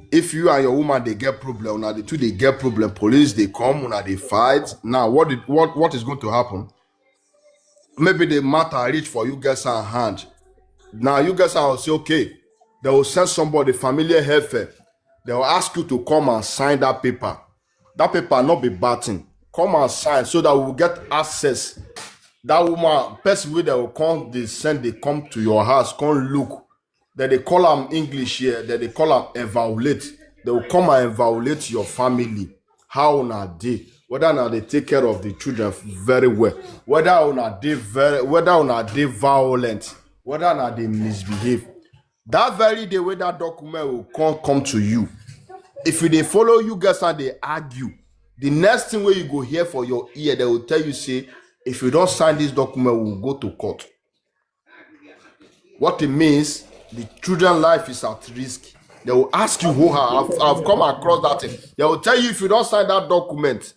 If you and your woman they get problem, now the two they get problem, police they come, now they fight. Now what did, what, what is going to happen? Maybe the matter reach for you guys and hand. Now you guys are say, okay, they will send somebody, familiar helper. They will ask you to come and sign that paper. That paper not be bad thing. Come and sign so that we will get access. That woman, person wey they will come, they send, they come to your house, come look. Then they call am English here, then they call am evaluate. They will come and evaluate your family. How una dey? Whether una dey take care of the children very well, whether una dey very, whether una dey violent, whether una dey misbehave. That very day wey that document will come, come to you, if you dey follow you guys and dey argue, the next thing wey you go hear for your ear, they will tell you say, if you don't sign this document, we will go to court. What it means, the children life is at risk. They will ask you who have, have come across that thing. They will tell you if you don't sign that document,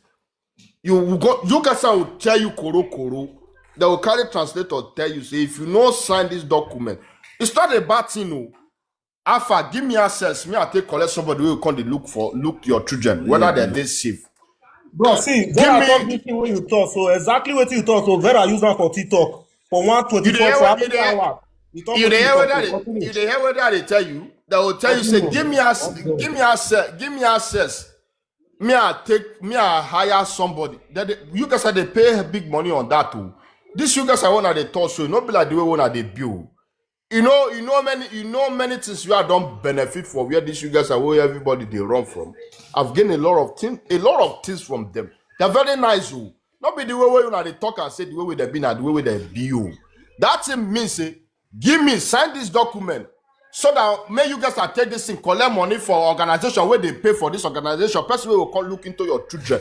you will go, you guys will tell you koro koro. They will carry translator tell you say if you no sign this document, it's not a bad thing, no. Alpha, give me access. Me, I take collect somebody wey come dey look for, look your children, whether dem dey safe. Bro, see, Give Vera me- talk this thing wey you talk. So exactly what you talk. So Vera use am for TikTok for one You dey twenty-four hear for what how you many dey hear? hours? You talk You for dey hear TikTok whether for they, fourteen you minutes. dey hear whether they tell you? They will tell you say, Fourteen give me minutes. access, give me access, give me access. Me, I take, me, I hire somebody. Then they, you guys are dey pay big money on that too. This you guys are one of the talk, so no be like the way one of the bill. You know, you know many, you know many things you are don't benefit for where this you guys are where everybody they run from. I've gained a lot of things, a lot of things from them. They're very nice, oh. Not be the way where you know they talk and say the way with them be now, the way with them be, oh. That thing means say, give me, sign this document. So that may you guys are take this thing, collect money for organization where they pay for this organization. Person will come look into your children.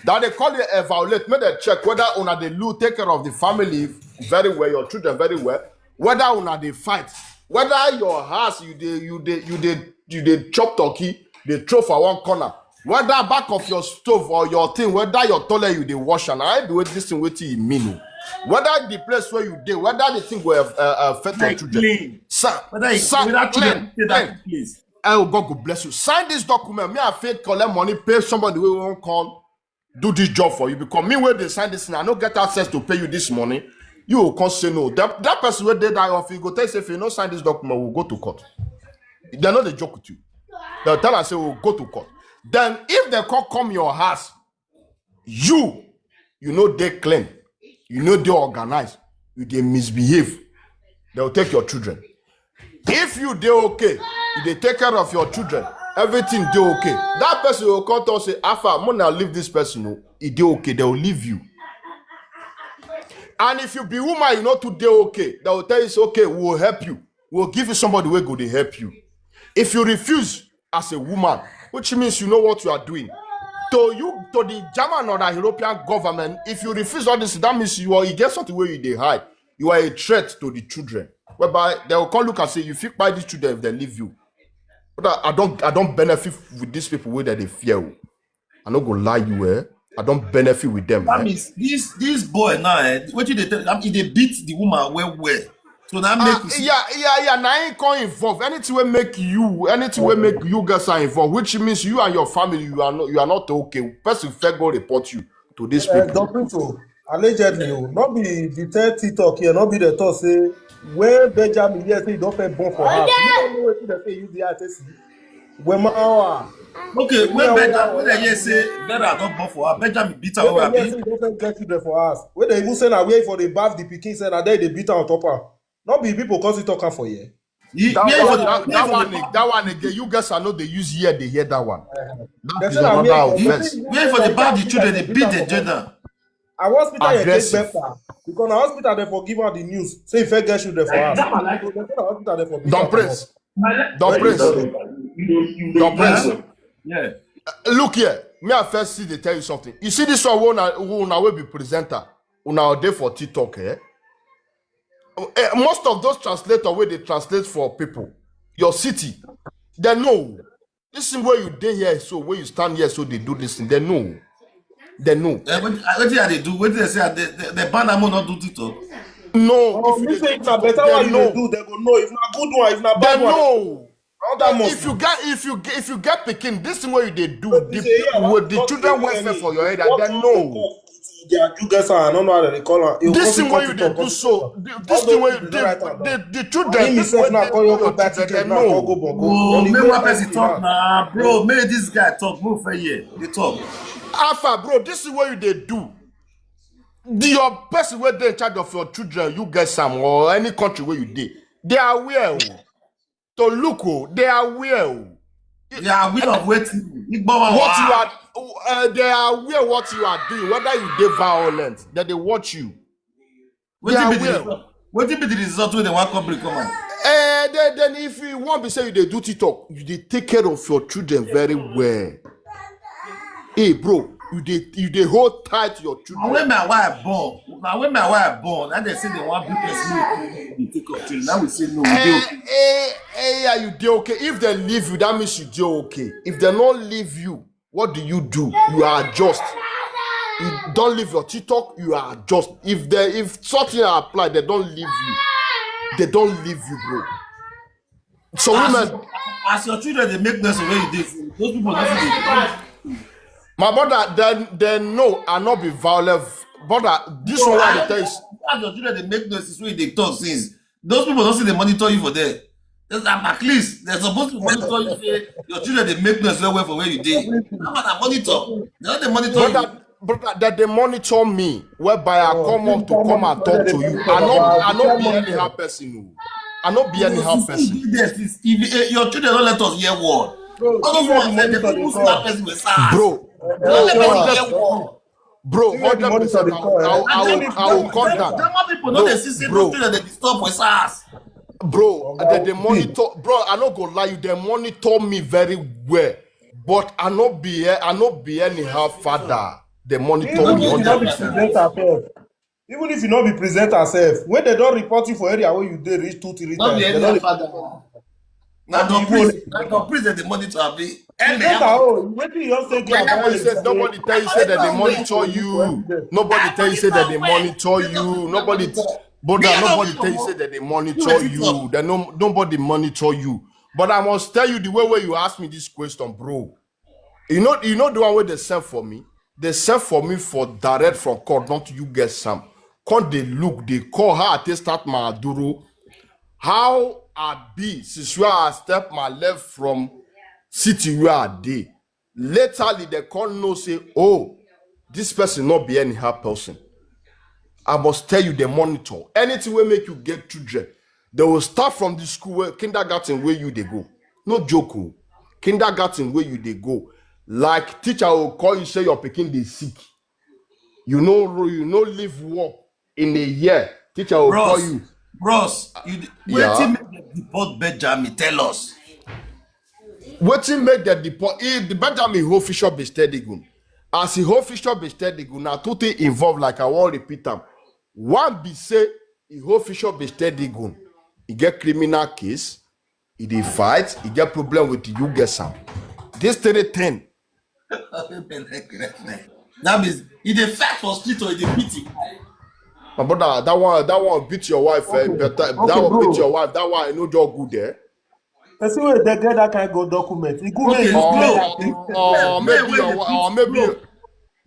That they call you a violate. Make them check whether una they look take care of the family very well, your children very well. Whether una they fight, whether your house you they you they you they you they chop turkey, they throw for one corner. Whether back of your stove or your thing, whether your toilet you they wash and I do it this thing with you mean. Whether the place where you dey, whether the thing will uh, uh, affect your Like children. clean. Sir, Whether you sir, whether clean, children stay that clean. Place. Oh, God go bless you. Sign this document. Me, I feel collect money, pay somebody who won't come do this job for you because me where they sign this thing, I no get access to pay you this money. You will come say no. That, that person where they die off, you go tell say if you no sign this document, we'll go to court. They know they joke with you. They'll tell us say we'll go to court. Then if they come come your house, you you know they clean, you know they organize, you they misbehave, they'll take your children. If you they okay, you they take care of your children, everything they okay. That person will come to say, Alpha, I'm gonna leave this person. No, if they okay, they will leave you. And if you be woman, you know today okay, they will tell you it's okay, we will help you. We'll give you somebody where go they help you. If you refuse as a woman, which means you know what you are doing. To you, to the German or the European government, if you refuse all this, that means you are you get something where you they hide. You are a threat to the children. Whereby they will come look and say, you feel by these children if they leave you. But I, I don't I don't benefit with these people where they fear. Oh. I no go lie you, eh? I don't benefit with them. That Eh? Means this this boy now, eh, what you they tell? I mean, they beat the woman well well. So that Ah, make you see. Yeah, yeah, yeah. Now ain't come involve. Anything will make you, anything will make you guys are involved, which means you and your family, you are not, you are not okay. Person fair go report you to these Uh, people. Don Prince, oh, allegedly, oh, not be the third TikTok here, not be the talk say when Benjamin here say he don't pay born for house. You don't know what they say use the house say see. When my hour. Okay, when Benjamin, when I hear say Vera don't born for her, Benjamin beat her When well, they hear abi? Say he don't pay get children for house. When they even say na where for the bath the pikin say na there they beat am on top am. Not be people cause he talk am for here. He That where for one, the that, where that for one, the that one again. You guys are not they use here, they hear that one. That They is say na another where he, offense. Where for the bath the children they beat the gender. I hospital here take Aggressive. better because na hospital they for give out the news. Say if I get children for house. So they say na hospital they for beat Don am for Prince. house. Don Prince. Don Prince. Yeah. Look here. Me, I first see they tell you something. You see this one, who una, who una will be presenter. Una are there for TikTok, eh? Eh, most of those translators where they translate for people, your city, they know. This thing where you dey here, so where you stand here, so they do this thing. They know. They know. Eh, what, what did they do? What did they say? They, they, they ban them not do TikTok. No, Oh, if you me dey say do if na TikTok, better they one you dey know. Do, they go know. If na good one, if na They bad one, know. Another must If you get if you get if you get pikin, this thing where you dey do, But the you say, yeah, people with the what children you welfare do for your area, what they you know. They are you guys are, I don't know how they call am. You This come thing see where you come dey see do come so, see th- all this thing those where you people dey dey write am down. the, the children, Only me this sef when na they call do your your own bad children, ticket they na come know. go bongo. Oh, Only make go one come person see talk am. Now, bro. Make this guy talk. Move for here. They talk. Alpha, bro, this is what you dey do. The your person where they in charge of your children, you get some or any country where you dey. They are aware. Oh. To look, oh, they are aware. Oh. They are aware of waiting. Igbo one, What you wow. Are, uh, they are aware what you are doing. Whether you dey violent, that they watch you. Wetin They be the are result? Wetin be the result when they want come bring come out? Eh, then, then if you want be say you dey do TikTok, you dey take care of your children very well. Hey, bro, you dey you dey hold tight your Now children. when my wife born, now when my wife born, and they say they want big person, they take up children. Now we say no, we dey Eh, okay. eh, eh, yeah, you dey okay. If they leave you, that means you dey okay. If they not leave you, what do you do? You are adjust. You don't leave your TikTok, you are adjust. If they if something apply, they don't leave you. They don't leave you, bro. So women, as your children dey make noise for where you dey, those people no fit dey. My brother, then then no, I not be violent. Brother, this one wey I dey tell you. As your children dey make noise, is wey you dey talk since. Those people don't see they monitor you for there. There's, um, at least they're supposed to monitor you. Say your children they make noise well well for where you dey. How about that monitor? They don't dey monitor you. Brother, brother, that they monitor me, whereby I come up to come and talk to you. I not, I not be anyhow person. Oh. I not be anyhow person. If, if, eh, your children don't let us hear word. All those ones, eh, they put that person with SARS. Bro, don't let us hear word. Bro, hundred percent, I will, I will, I will, I will come down. German people no dey see say those children dey disturb with SARS. Bro, they, they monitor, bro, I no go lie you, they monitor me very well. But I no be, eh, I no be anyhow father. They monitor me. Even if you no be presenter sef, when they don report you for area where you dey reach two, three times, they don report you. Na the priest, na the priest that dey monitor, abi? Presenter, oh, wetin you don say? Nobody tell you say that they monitor you. Nobody tell you say that they monitor you. Nobody, brother, nobody tell you say that they monitor you. That no, nobody monitor you. But I must tell you the way where you ask me this question, bro. You know, you know the one where they send for me. They send for me for direct from court, not you get some. Come they look, they call her, they start my duro. How I be since where I step my left from city where I dey. Laterally, they come know say, oh, this person not be anyhow person. I must tell you, they monitor. Anything will make you get children. They will start from the school where kindergarten where you they go. No joke. Oh. Kindergarten where you they go. Like teacher will call you, say your pikin dey sick. You know, you no leave work in a year. Teacher will call you. Bros, you d- Yeah. Wetin make dem deport Benjamin? Tell us. Wetin make dem deport? If the Benjamin official be steady gun. As he official be steady gun, now two things involved. Like I won't repeat them. One be say he official be steady gun. He get criminal case. He dey fight. He get problem with you get some. This three thing. That means he dey fight for street or he dey beat him. My brother, that one, that one beat your wife. Eh, better, that one beat your wife. That one, I know you're good there. Person wey dey get that kind of document, e good make you clear. Or maybe, or maybe,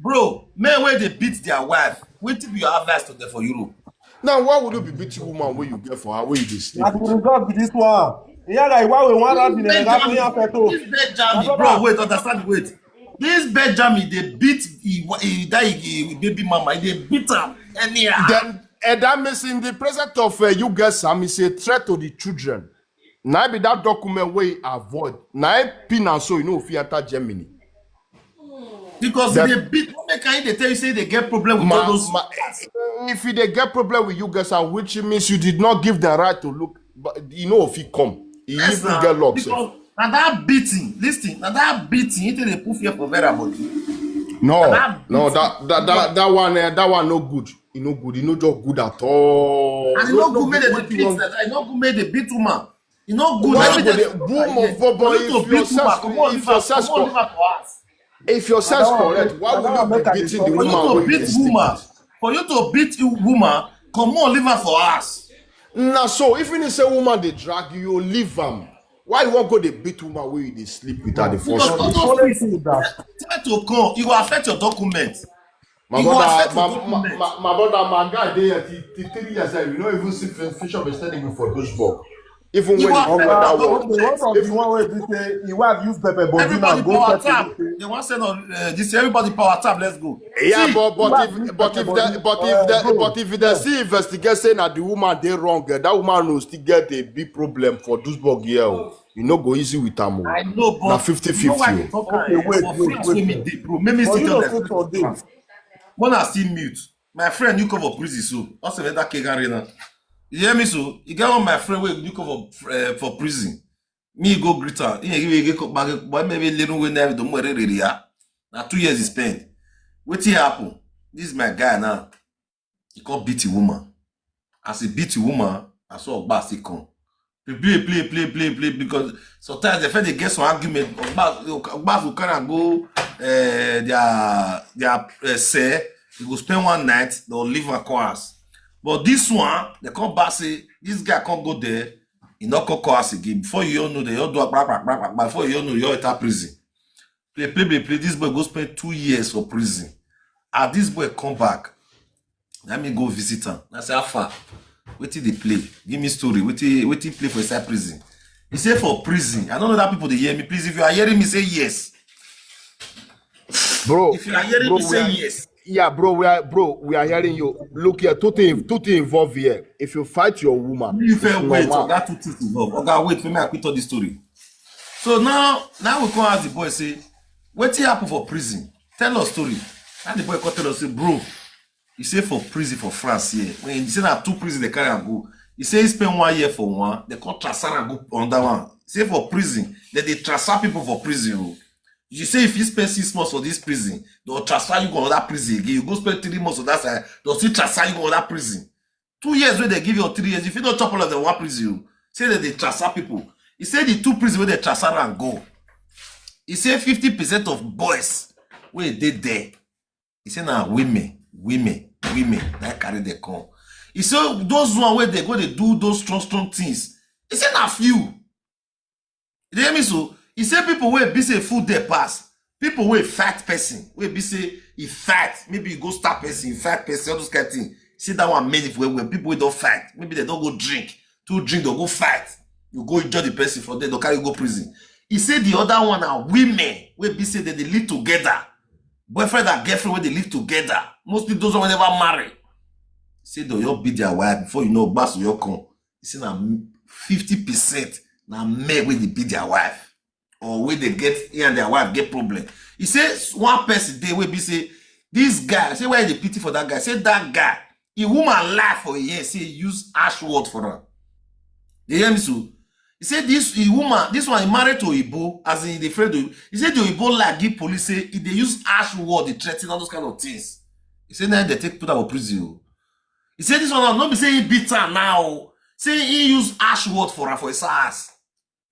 bro, men wey dey beat their wife, wetin be your advice to them for Europe? Now, why would you be beating woman where you get for her, where you dey sleep? As a result be this one. Yeah, like why we want to be the Benjamin, this Benjamin, bro, wait, understand, wait. This Benjamin, they beat he, he, that he, he baby mama, they beat him anyhow. Then, and that means in the presence of uh, you guys, Sam, is a threat to the children. Now be that document wey avoid. Now pin and so you know if you enter Germany. Because they beat, what make I they tell you say they get problem with all those. If they get problem with you guys, uh, which means you did not give them right to look, but you know if he come, he even get locked. Because now that beating, listen, now that beating, it they put fear for Vera body. No, no, that that that that one, uh, that one no good. E no good. E no just good at all. And e no good make dem dey beat that. E no good make dem beat woman. E no good. Why would the woman for boy if your sex, if your sex, if your sex correct, why would you be beating the woman? For you to beat woman, come on, leave her for us. Now, so if you say woman they drag you, you leave them. Why you won't go dey beat woman where you dey sleep with her the first place? Try to come, you go affect your document. My brother, my, my, my, my brother, my guy dey here till, till three years. Eh, you no even see fi- fish up extending me for those ball. Even when he come that work. Okay, what of the one where they say he wife use pepper body now go power tap. They want send on uh, this everybody power tap. Let's go. Yeah, but but if but if the but if the but if they see investigate say na the woman dey wrong, eh, that woman will still get a big problem for those ball here. Oh. You no go easy with am. Oh. I know, but na fifty fifty. Okay, wait, wait, wait. Bro, make me sit on the. When I see mute, my friend, you come for prison, so also let that keg arena. You hear me, so you get one my friend where you come for uh, for prison. Me go greet her. He give me get back, but maybe little way now the more area. Now two years he spent. What he happen? This is my guy now. He come beat a woman. As he beat a woman, I saw Ogba still come. Play, play, play, play, play, play, because sometimes they find they get some argument. Ogba, Ogba will carry and go uh, their their uh, say he go spend one night, they'll leave her cars. But this one, they come back say this guy can't go there. He no come call us again. Before you all know, they all do a blah, blah, blah, blah, blah. Before you all know, you all enter prison. Play, play, play, play. This boy go spend two years for prison. As this boy come back, let me go visit him. I say, "How far? Wetin dey play? Give me story. Wetin, wetin play for inside prison?" He say, "For prison." I don't know that people dey hear me. Please, if you are hearing me, say yes. Bro, If you are hearing bro, me, we say are, yes. yeah, bro, we are, bro, we are hearing you. Look here, two things, two things involved here. If you fight your woman, If it's you wait, normal. Oga, two things involved. Oga, wait, for me, I quit all this story. So now, now we come ask the boy, say, "Wetin happen for prison? Tell us story." And the boy come tell us, say, "Bro, he say for prison for France here. When he say na two prison they carry am go. He say he spend one year for one, they come transfer am go another one. He say for prison, they dey transfer people for prison. Oh. You say if you spend six months for this prison, they'll transfer you go another prison again. You go spend three months on that side, they'll still transfer you go another prison. Two years wey they give you or three years, if you don't chop all of them one prison, oh. Say that they transfer people." He say the two prison where they transfer and go. He say fifty percent of boys wey dey there. He say na women, women, women that carry the come. He say those one where they go, they do those strong, strong things. He say na few. You dey hear me so? He say people wey be say food dey pass. People wey fight person, wey be say he fight, maybe he go stab person, he fight person, all those kind of things. See that one many for when people wey don't fight, maybe they don't go drink, two drink, they go fight. You go enjoy the person for there, they carry you go prison. He say the other one are women, wey be say that they live together. Boyfriend and girlfriend wey they live together. Mostly those one wey never marry. Say they all beat their wife before you know, gbas your come. He say na fifty percent na men wey dey beat their wife. Or wey they get, he and their wife get problem. He say s-, one person dey wey be say, this guy, say why they pity for that guy. Say that guy, he woman lie for a year, say he use ash word for her. You hear me so? He said this he woman, this one he married to Igbo, as in the friend. He said the Igbo like give police say if they use ash word, they threaten all those kind of things. He said now they take put out of prison. Oh. He said this one no be say he beat her now. Say he use ash word for her for his ass.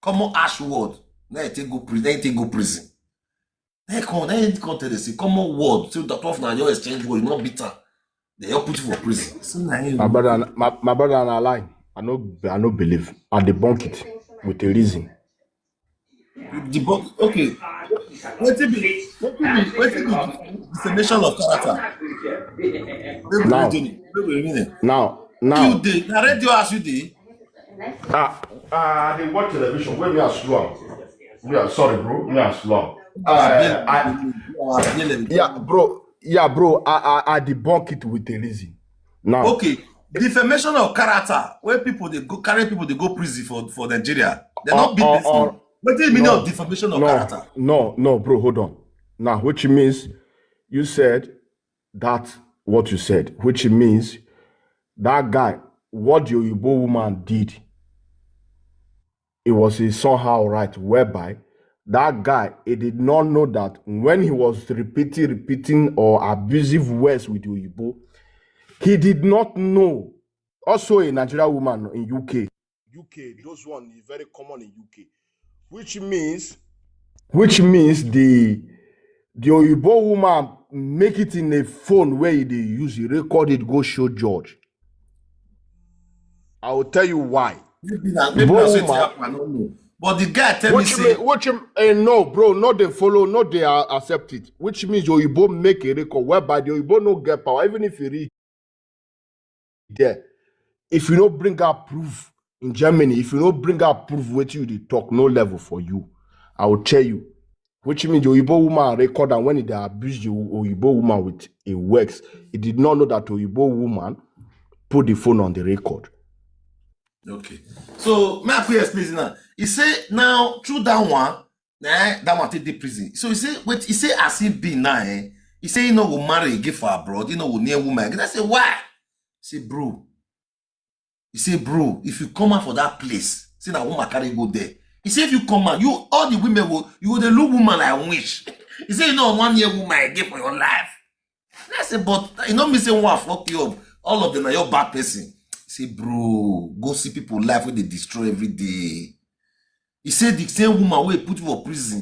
Common ash word. Now he take go prison. Now he take go prison. Now he come, now he come tell the say common word. So the twelve now your exchange word, you not beat her. They all put you for prison. So now you My brother, my, my brother, and I lie. I no, I no believe. I debunk it with a reason. You debunk. Okay. Wetin be, wetin be, wetin be defamation of character? Make we Now, reason it. Make we reason it. now, You now, dey na radio as you dey. ah, ah, they watch television. Where we are slow. We are sorry, bro. We are slow. Abeg, I, I, abeg, yeah, bro. Yeah, bro. I, I, I debunk it with a reason. Now, Okay, defamation of character wey people dey go carry people dey go prison for for Nigeria. They or, not beat or, person. or Wetin mean of no, defamation of no, character? no, no, bro. Hold on. Now, which means you said that what you said, which means that guy, what the Oyibo woman did, it was a somehow right whereby that guy, he did not know that when he was repeating, repeating or abusive words with the Oyibo, he did not know. Also, a Nigerian woman in U K. U K, those one is very common in U K, which means, which means the the Oyibo woman make it in a phone where they use it, record it, go show judge. I will tell you why. Maybe na, maybe na so it happen, I don't know. But the guy tell me say, which mean, which uh, no, bro, not they follow, not they uh, accept it. Which means Oyibo make a record whereby the Oyibo no get power, even if you read there. If you no bring up proof in Germany, if you no bring up proof what you dey talk, no level for you. I will tell you. Which means the Oyibo woman record and when they abuse the Oyibo woman with a works, he did not know that Oyibo woman put the phone on the record. Okay. So may I please explain now? He say now through that one, eh, that one take the prison. So he say, wait, he say as he be now, eh? He say he no go marry again for abroad, he no go near woman again. I say, why? He say, bro. He say, bro, if you come out for that place, say that woman carry go there. He say if you come out, you all the women will you will dey look woman like wish. He say you know one year woman again for your life. I say, but you know me say one fuck you up. All of them are your bad person. He say, bro, go see people life where they destroy every day. He said the same woman wey put you for prison.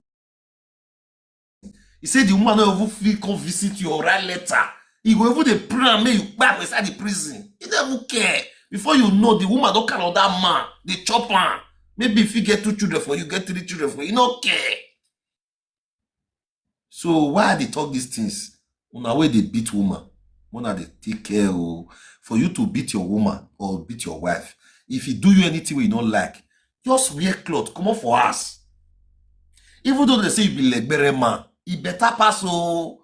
He said the woman no even fit come visit you or write letter. He go even dey pray and make you back inside the prison. He never care. Before you know, the woman don carry another man, dey chop am. Maybe if you get two children for you, get three children for you, you no care. So why I dey talk these things? Una wey dey beat woman, una dey take care o. For you to beat your woman or beat your wife, if he do you anything wey you no like, just wear cloth, comot for house. Even though they say you be legbere man, e better pass o.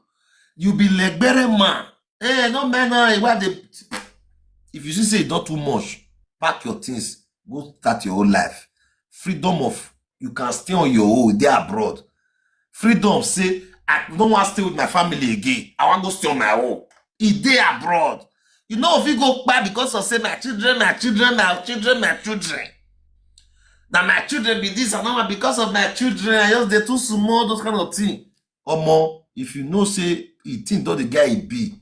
You be legbere man. Eh, no man, no, your wife dey. If you see say e don too much, pack your things, go start your own life. Freedom of, you can stay on your own, dey abroad. Freedom say, I no wan stay with my family again. I wan go stay on my own. E dey abroad. You know, if you go back because of say my children, my children, my children, my children. Na my children be this and that, because of my children, I just dey too small, those kind of thing. Omo, if you know say e thing don dey get e be,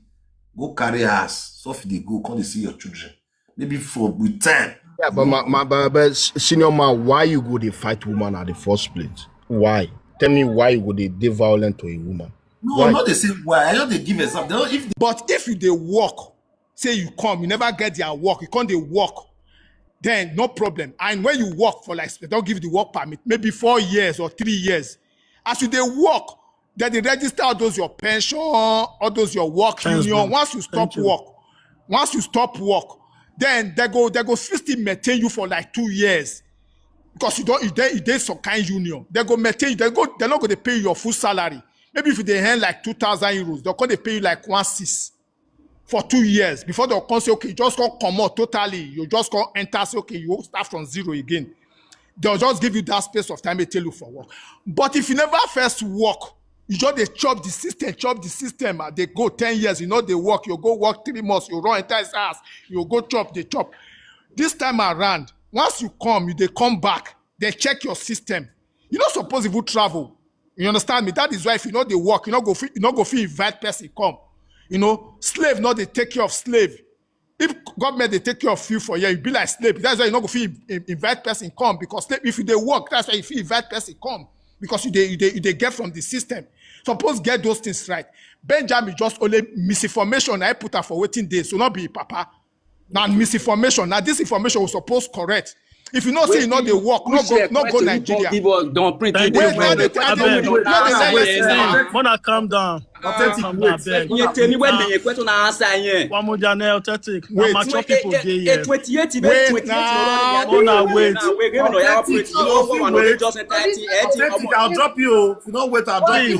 go carry ass, suffer dey go, come dey see your children. Maybe for with time. Yeah, but my, my but, but s- senior man, why you go dey fight woman at the first place? Why? Tell me why you go dey dey violent to a woman. No, Why? I'm not dey say why. I just dey give example. They don't, if But if you dey work, say you come, you never get their work, you come dey work, then no problem. And when you work for, like, they don give you the work permit, maybe four years or three years. As you dey work, then they register all those your pension, all those your work Thanks, union. bro. Once you stop Thank you. work, once you stop work, then they go they go still maintain you for like two years, because you don't you dey you dey some kind union. They go maintain you. They go they no go dey pay you your full salary. Maybe if you dey earn like two thousand euros, they come dey pay you like one six for two years before they come say, okay, just come comot totally. You just come enter, say, okay, you start from zero again. They'll just give you that space of time they tell you for work. But if you never first work, you just dey chop the system, chop the system. Ah, they go ten years, you know they work. You go work three months, you run enter his house, you go chop, they chop. This time around, once you come, you dey come back, they check your system. You no suppose even travel. You understand me? That is why if you no dey work, you no go fit, you no go fit invite person come. You know, slave no dey take care of slave. If government dey take care of you for here, you be like slave. That's why you no go fit in- invite person come, because slave, if you dey work, that's why you fit invite person come, because you dey you dey you dey get from the system. Suppose get those things right. Benjamin just only misinformation I put am for wetin dey, so no be papa. Na misinformation. Na this information we suppose correct. If you know say you no dey work, no go no go Nigeria. Give us don print Thank it. you, Wait, no brother. dey tell Abeg, you, no dey tell you. Mona, calm down. Authentic, Calm wait. down, abeg. Iye tèmi wey dey question na answer yẹn. One more Jane, authentic. Na Wait. mature people dey here. Twenty-eight, Wait now. Mona, wait. Wait, no, no, you have to wait. You know, someone wey just enter eighty, eighty. Authentic, I'll drop you. If you don't wait, I'll drop you.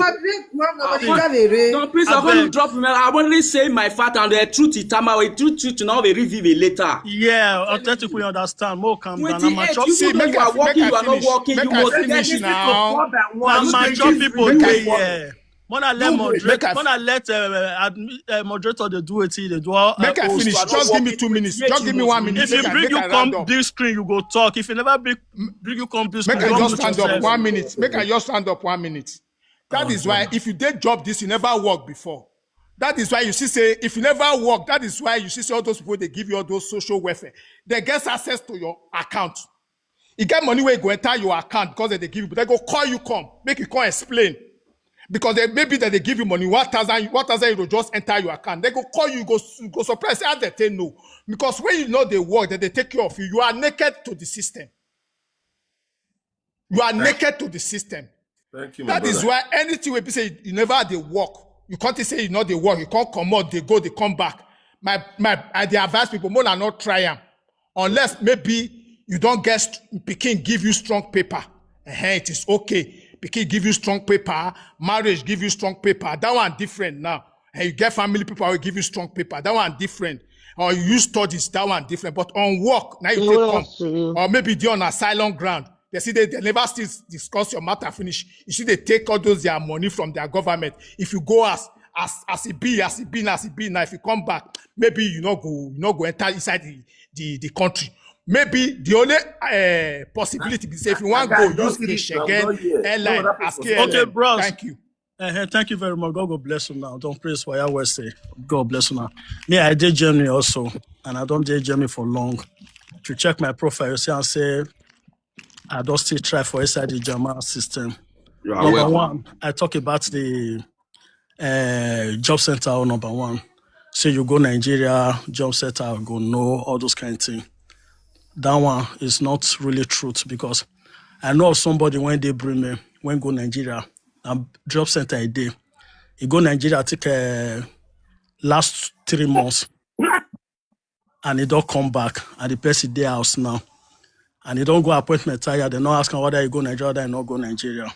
Don't please, I want to drop me. I want to say my fact and the truth is time. I will truth, truth, now we reveal it later. Yeah, authentic, we understand. Mo, calm down. Na Twenty-eight, mature you See, people make who I are working, make you I are not finish. Working, Make you I must finish get now. Na mature people Make dey I here. Mona, let Make moderate. I- Mona, let uh, admi- uh, moderator dey do wetin dey do. Uh, Make I host. Finish. Just give me two minutes. Just give me one minute. If he Make I- bring make you I come round up. Big screen, you go talk. If he never bring, bring you come big screen, Make I you just unmute stand up yourself. One minute. Make I just stand up one minute. That is why if you did job this, you never work before. That is why you see say if you never work, that is why you see say all those people they give you all those social welfare. They get access to your account. You get money where you go enter your account because they give you, but they go call you come, make you come explain. Because they maybe that they give you money, one thousand, one thousand euro just enter your account. They go call you, go, go surprise, say, how they take no. Because when you know they work, that they take care of you, you are naked to the system. You are naked to the system. Thank you, my That is brother. Why anything we say you never they work. You can't say you know they work. You can't come out, they go, they come back. My my I they advise people, more than not try 'em. Unless maybe you don't get st- picking give you strong paper. Eh, it is okay. Picking give you strong paper, marriage give you strong paper. That one different now. And you get family people will give you strong paper. That one different. Or you use studies, that one different. But on work, now you take come. Or maybe they're on asylum ground. They see they, they never still discuss your matter finish. You see, they take all those their money from their government. If you go as as as it be, as it be, as it be now, if you come back, maybe you not go, you not go enter inside the the, the country. Maybe the only uh, possibility is if you want go use the Schengen airline as K L M. Okay, bros. Thank you. Uh, thank you very much. God go bless you now. Don't praise for Yahweh say. God bless you now. Me, I did Germany also, and I don't did Germany for long. To check my profile, you see, I say I don't still try for inside the German system. Number one, I talk about the uh, job center. Or number one, say you go Nigeria, job center go know, all those kind of thing. That one is not really truth, because I know of somebody when they bring me, when go Nigeria, and job center a day. He go Nigeria, take a last three months, and he don't come back, and the person dey house now. And he don't go appointment tire, they not ask him whether he go Nigeria, whether he not go Nigeria.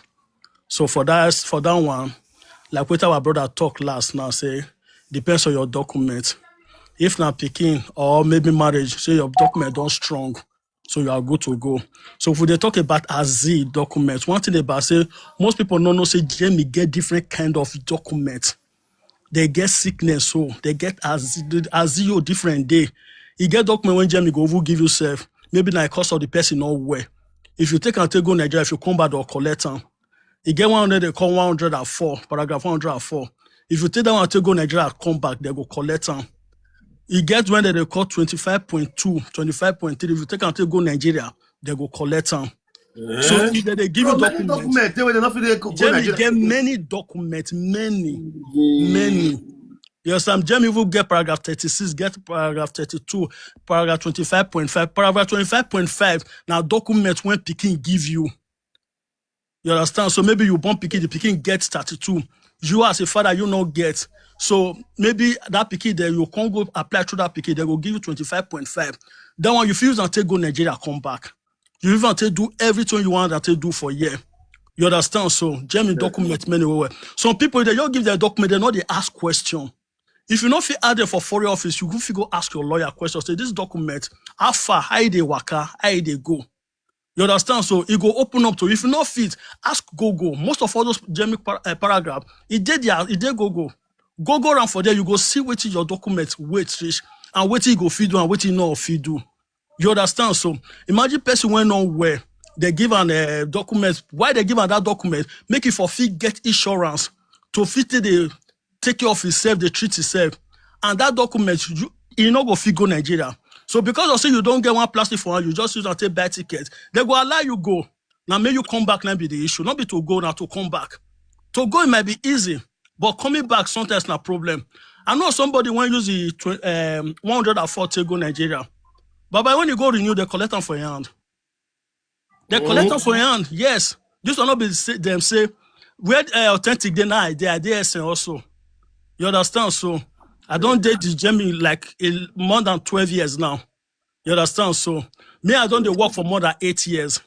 So for that, for that one, like what our brother talk last now, say, depends on your document. If na picking or maybe marriage, say your document don't strong, so you are good to go. So if we dey talk about Azi document, one thing about say, most people no know say Jamie get different kind of document. They get sickness, so they get Azi, Azi you different day. You get document when Jamie go over give yourself. Maybe na cause of the person not well. If you take and take go Nigeria, if you come back, they'll collect am. You get one hundred, they call one hundred and four, paragraph one hundred and four. If you take that one, take go Nigeria, come back, they go collect am. You get when they call twenty-five point two, twenty-five point three. If you take and take go Nigeria, they go collect am. So if they, they give you So many document, document dey wey dem no fit dey go go Jamie Nigeria. Get many documents, many, many. Yes, I'm Jamie even get paragraph thirty-six, get paragraph thirty-two, paragraph twenty-five point five, paragraph twenty-five point five. Now document when picking give you. You understand? So maybe you born picking, the picking get thirty-two. You as a father, you not get. So maybe that picking there, you can't go apply to that picking, they go give you twenty-five point five. That one you feel and take go Nigeria, come back. You even take do everything you want that take do for year. You understand? So Jamie document many well. Some people, they don't give their document, they know they ask question. If you not fit add them for foreign office, you go fit go ask your lawyer question. Say this document, how far, how they waka, how they go. You understand? So it go open up to you. If you not fit, ask Google. Most of all those Jamie par- uh, paragraph, it did there, it did Google. Google around for there, you go see what your document weight reach and what you go feed do and what you know feed do. You understand? So imagine person went on where they give an uh, document. Why they give an that document? Make it for fit get insurance to fit the take care of himself, the treat himself, and that document you you no go fit go Nigeria. So because of say you don't get one plastic for hand, you just use and take buy ticket. They go allow you go. Now may you come back now be the issue. Not be to go now to come back. To go it might be easy, but coming back sometimes na problem. I know somebody when use the tw- um, one hundred and forty go Nigeria, but by when you go renew, they collect them for your hand. They collect them for your hand. Yes, this will not be say, them say where uh, authentic they now they are there also. You understand? So I don't date the Jamie like a, more than twelve years now. You understand? So me, I don't dey work for more than eight years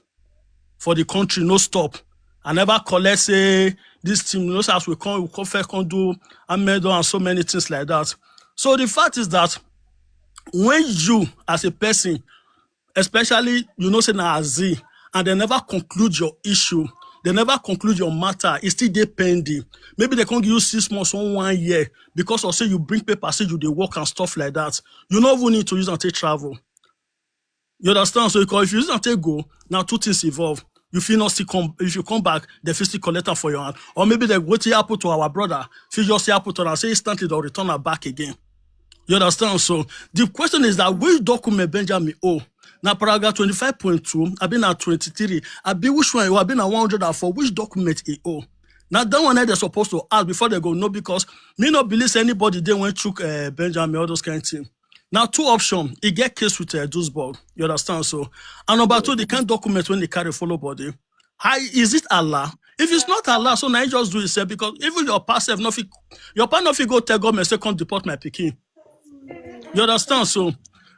for the country, no stop. I never collect say this thing, you know, as we come, we come first come do Amedo and so many things like that. So the fact is that when you as a person, especially you know say na Azi, and they never conclude your issue, they never conclude your matter, it still dey pending. Maybe they can't give you six months or one year because of say you bring paper, say you dey work and stuff like that. You no even need to use and take travel. You understand? So because if you use and take go, now two things evolve. You feel not still come if you come back, they feel still collect am for your hand. Or maybe they what happen to our brother, feel just happen to and say instantly they'll return her back again. You understand? So the question is that which document Benjamin owe? Now paragraph twenty-five point two, I been at twenty-three, I be which one? I been at one hundred and four. Which document he owe? Now that one they're supposed to ask before they go no, because me not believe say anybody they went chook uh, Benjamin, all those kind of thing. Now two option, he get case with uh, Duisburg. You understand? So and number two, the kind document when they carry follow body. How is it Allah? If it's not Allah, so now you just do it sef, because even your past self, nothing, your past nothing go tell government say come deport my pikin. You understand? So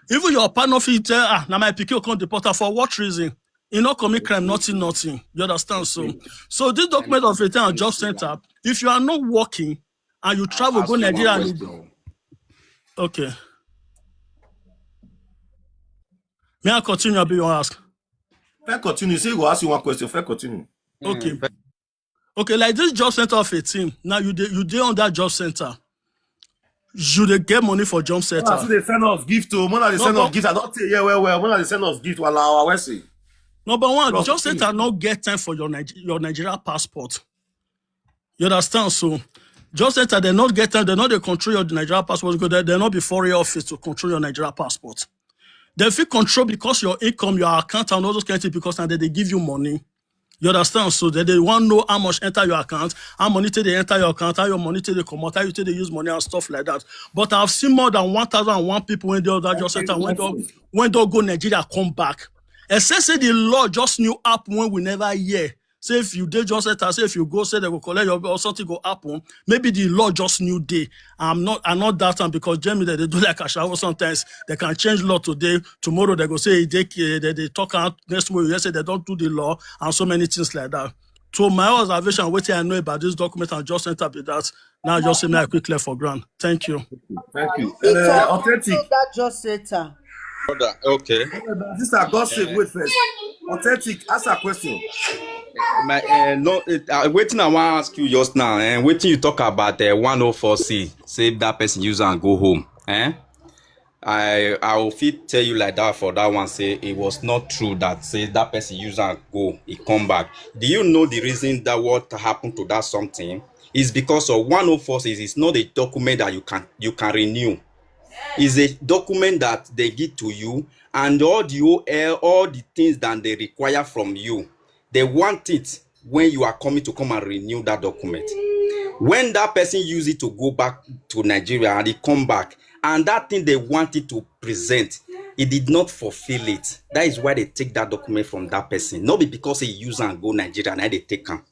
even your past nothing tell ah now my pikin come deport her for what reason? You not commit crime, nothing, nothing. You understand? So so this document of return and job center, if you are not working and you travel go Nigeria, and you- okay. May I continue? I be you ask. Fair continue. Say you go ask you one question. Fair continue. Okay. Okay, like this job center of a team. Now you dey you dey on that job center. You dey get money for job center. As they send us gift to, when they send us gift, I don't say yeah, well, well. When they send us gift, well, our Wesley. Number one, job center not get time for your Niger- your Nigeria passport. You understand? So job center they not get time. They not they control your Nigeria passport because they they not be foreign office to control your Nigeria passport. They feel control because your income, your account, and all those kind of things because now they, they give you money. You understand? So they, they want to know how much enter your account, how money take dey enter your account, how your money take dey comot, how you take dey use money and stuff like that. But I've seen more than one thousand and one people wey dey that job center wey don, wey don go Nigeria come back. Except say the law just new app wey we never hear. Say if you dey job center, say if you go, say they go collect your, or something go happen. Maybe the law just new day. I'm not, I'm not that time because generally they, they do like ashawo sometimes. They can change law today, tomorrow they go say they, they, they talk out, next week they say they don't do the law and so many things like that. So my observation, wetin I know about this document and job center be that. Now just say me I quick clear for ground. Thank you. Thank you. It's uh, authentic. That job center. Brother, okay. Sister, God save, wait first. Authentic, ask a question. My uh, no, it, uh, wetin I wan ask you just now, and eh, wetin you talk about the eh, one oh four C, say that person use and go home. Eh? I I will fit tell you like that for that one. Say it was not true that say that person use and go, he come back. Do you know the reason that what happened to that something? Is because of one oh four C is it's not a document that you can you can renew. It's a document that they give to you and all the O L, all the things that they require from you. They want it when you are coming to come and renew that document. When that person use it to go back to Nigeria and he come back, and that thing they wanted to present, he did not fulfill it. That is why they take that document from that person. Not be because he use and go Nigeria and they take am.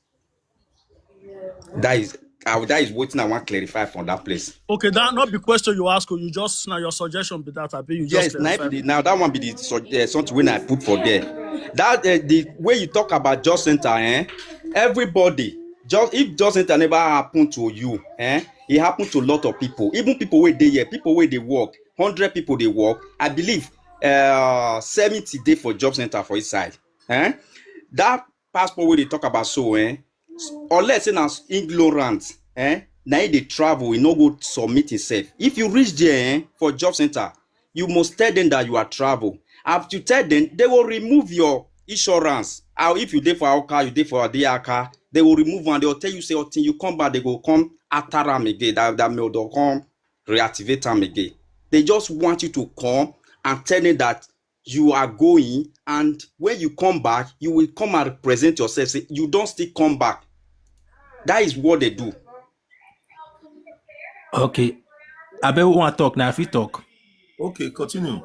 That is I, that is wetin I wan clarify from that place. Okay, that not be question you ask, you just now your suggestion be that I be you just yes, now, be the, now that one be the uh, something when I put for there. That uh, the way you talk about job center, eh? Everybody, just if job center never happen to you, eh? It happened to a lot of people. Even people where they here, people where they work, hundred people they work. I believe uh seventy day for job center for inside. Eh? That passport wey dey talk about so eh unless say na ignorant eh na him dey travel, he no go submit himself. If you reach there eh for job center, you must tell them that you are travel. As you tell them, they will remove your insurance. How if you dey for Awka, you dey for Adeaka, they will remove am. They will tell you say until you come back, they go come after am again. That that mail don come reactivate am again. They just want you to come and tell them that you are going, and when you come back, you will come and represent yourself. Say you don't still come back. That is what they do. Okay. I bet we want to talk now. If we talk. Okay, continue.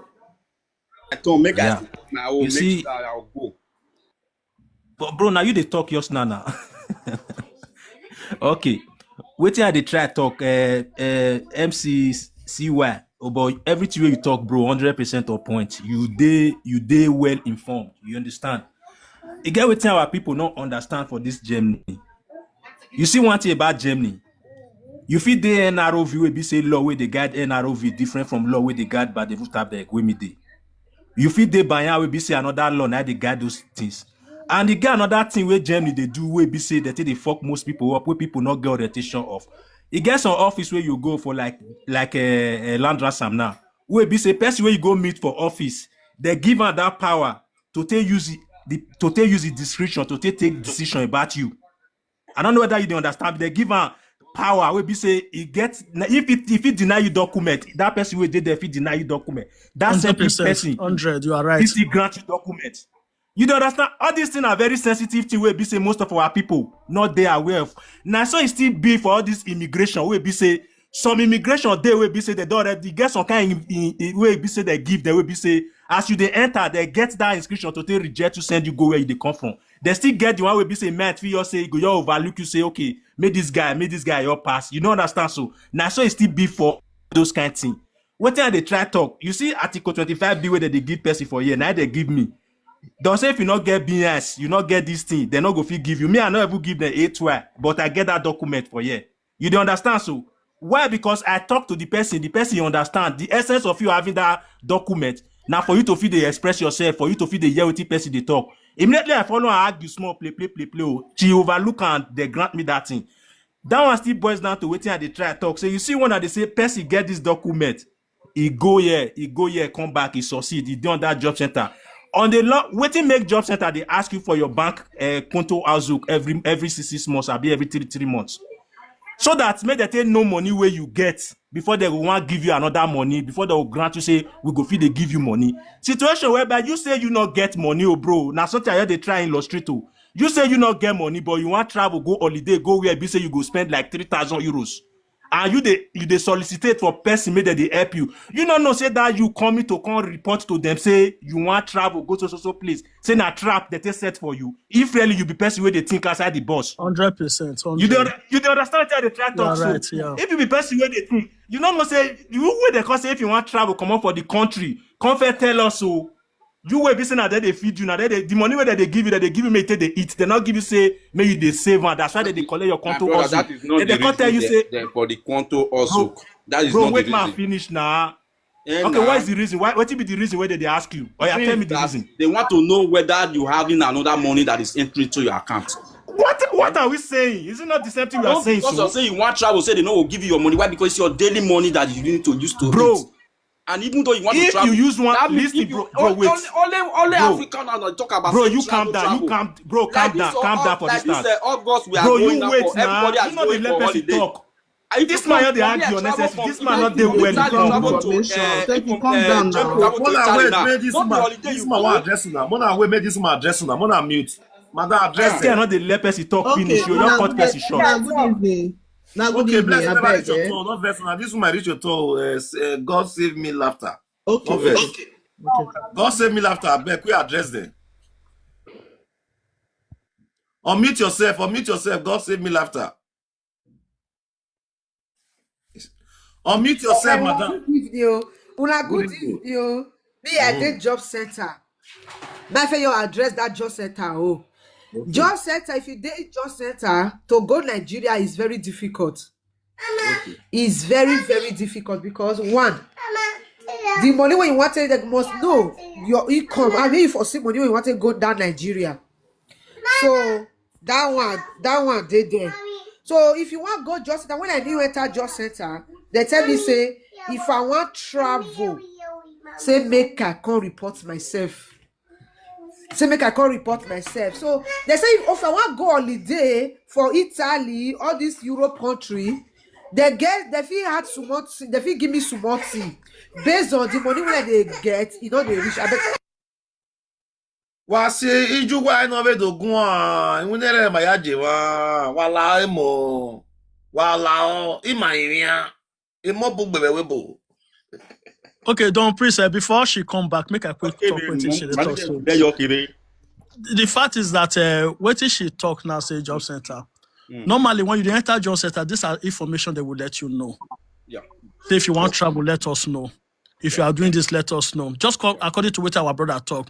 I told make yeah. I, I will you make see, sure I'll go. But bro, now you dey talk yours now now. Okay. Wetin I dey try talk uh, uh, M C C Y. Oh, but everything wey you talk, bro, hundred percent of point. You dey you dey well informed. You understand? E get wetin our people no understand for this Germany. You see one thing about Germany. You fit dey N R O V wey be say law wey dey guide N R O V different from law wey dey guide Baden-Württemberg wey me dey. You fit dey Bayern wey be say another law na dey guide those things. And e get another thing wey Germany dey do wey be say they take dey fuck most people up, wey people no get orientation of. E get some office wey you go for like like uh, uh, Landrasam now, wey be say person wey you go meet for office, they give am that power to take use it, the, to take use the discretion to take take decision about you. I don't know whether you dey understand. They give am power wey be say e get na if it if it deny you document, that person wey dey there fit deny you document. That same person hundred, you are right, fit still grant you document. You dey understand? All these things are very sensitive thing wey be say most of our people not dey aware of. Na so e still be for all this immigration wey be say some immigration dey wey be say they don already get some kind in, in, in, wey be say they give them wey be say as you dey enter, they get that inscription to take reject you, send you go where you dey come from. They still get the one wey be say might fit your say go your overlook you say okay, make this guy, make this guy your pass. You no understand? So na so e still be for those kind thing. Wetin I dey try talk, you see Article twenty-five B wey they dey give person for here, na they give me. Don say if you no get B S, you no get this thing, they no go fit give you. Me, I no even give them A two I, but I get that document for here. You dey understand? So why? Because I talk to the person, the person you understand the essence of you having that document. Now for you to feel they express yourself, for you to feel the hear wetin person they talk. Immediately I follow and argue small play play play play. Oh, she overlook and they grant me that thing. That one still boils down to wetin I dey try talk. So you see when I dey say person get this document, he go here, he go here, come back, he succeed, he dey on that job center. On the law, wetin make job center they ask you for your bank uh, konto outlook every every six six months, abi every three three months, so that make they take no money where you get before they go want give you another money, before they will grant you say we go fit they give you money. Situation whereby you say you not get money, oh bro, now something I hear they try illustrate to. You say you no get money, but you wan travel go holiday, go where be say you go spend like three thousand euros. And you dey, you dey solicitate for person make dem dey help you. You no know say that you coming to come report to them say you wan travel go so so so place. Say na trap dem take set for you. If really you be person wey dey think outside the box, Hundred percent. you dey Hundred. you dey understand wetin I dey try You talk are so. Right. Yeah. If you be person wey dey think, you no know say you wey dey come say if you wan travel comot for the country, come first tell us o. You wey be say na dem dey feed you, na dem dey, the money wey dem dey give you, dem dey give you make you take dey eat. Dem no give you say make you dey save am. That's why dem dey collect your My conto brother, hustle. that is not Dem dey the come tell you reason say, they, they, for the conto also. bro, That is bro, not the wait, man, reason. Finish now. Eh, Okay, what now, is the reason? Why? What be the reason wey dem dey ask you? Oh yeah, tell me means the that reason. they want to know whether you having another money that is entering to your account. What what are we saying? Is it not the same thing we are Not saying? because So, of say you want travel, say they no go give you your money. Why? Because it's your daily money that you need to use to eat. Bro, And even though you want to if travel, you use one, that means listen, if you bro, bro, only, wait, only, only bro, African are talk about bro, say you travel, calm down, you travel. Calm, bro, Like calm this, down, uh, calm down Aug- for like this this time. Uh, August we are Bro, going you now wait for now. everybody You is know the going for let person holiday. Talk. If This you man come no dey from here, argue travel unnecessary. from This man no Italy dey to well Italy, informed, travel bro. to Information. uh, Thank you. Italy, Calm uh, down James, now. travel to Mona, Italy wait, now. Make this Not the woman, holiday this you woman will go. Address una. Mona, wait, make this woman address una. Mona, mute. Madam, address This guy them. No dey let person talk Okay, finish. You now don cut good, person short. now good evening. Now good Okay, evening. bless I you, beg, bless your eh? tone. Don't vex una. This woman reach your tone. Uh, s- uh, God save me laughter. Okay, Don't vex. Okay. God save me laughter. I beg, we address them. Unmute yourself. Unmute yourself. God save me laughter. Unmute yourself, Una madam. good evening o. Una Good good evening. Evening o. Me, I dey job center. My friend, you address that job center o. Job center, if you dey job center, to go Nigeria is very difficult. It's very, very difficult because one, the money wey you want to take must know your income. I mean, if you see money wey you want to go down Nigeria. So that one, that one dey there. So if you wan go job center, when I new enter job center, dem tell me say if I wan travel, say make I come report myself. Say make I come report myself. So dem say if I wan go holiday for Italy, all this Europe country, dem get, dem fit add small thing, dem fit give me small thing. Based on the money wey I dey get, e no dey reach. Abeg. Wasi ijugwa inovedo gwa inwunere ma ya jewa wala emo wala o ima iria emo bu gbebe webo. Okay, Don Priest, uh, before she come back, make a quick Okay, talk. then, Wetin she dey man, talk so. there you okay, then. The fact is that uh, wetin she talk now say job center. Normally, when you dey enter job center, these are information they will let you know. Yeah. Say if you want travel, let us know. If you are doing this, let us know. Just call, according to what our brother talk.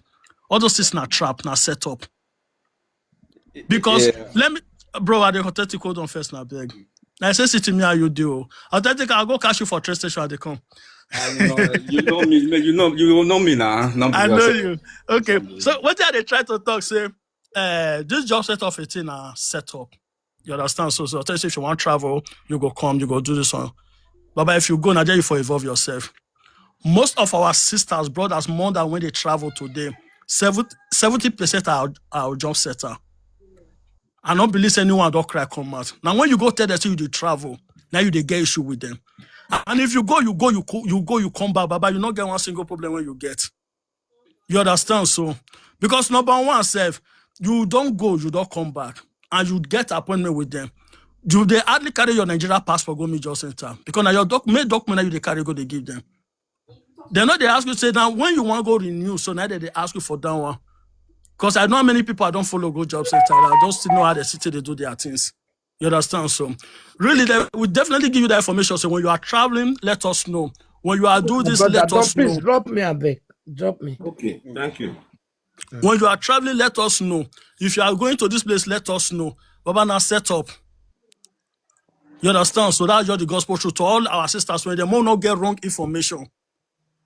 All those things na trap, na set up. Because Yeah. Let me, bro, I dey authentic, hold on first, na beg. I say, see to me how you do. Authentic, I'll go catch you for train station as they come. I know, you know me, man, you know, you know me now. Not I know because you. Okay. So what are they trying to talk? Say, uh, this job set up eighteen na set up. You understand? So, so tell you say if you want travel, you go come, you go do this one. But, but if you go, now there you for involve yourself. Most of our sisters, brothers, more than when they travel today, seventy percent are, are job setter. I don't believe anyone don't cry come out. Now when you go tell them say you dey travel, now you dey get issue with them. And if you go, you go, you co- you go, you come back, baba, you not get one single problem when you get. You understand? So because number one self, you don't go, you don't come back, and you get appointment with them. You they hardly carry your Nigeria passport go meet job center because now your doc main document that you they carry go they give them. They know they ask you say now when you want go renew, so now they, they ask you for that one. Because I know how many people I don't follow go job center. I don't still know how the city they do their things. You understand? So really, they will definitely give you that information. So when you are traveling, let us know. When you are do this, Brother, let don't us please know. Drop me, I beg. Drop me. Okay, thank you. When you are traveling, let us know. If you are going to this place, let us know. Baba, now set up. You understand? So that's just the gospel truth to all our sisters when they will not get wrong information.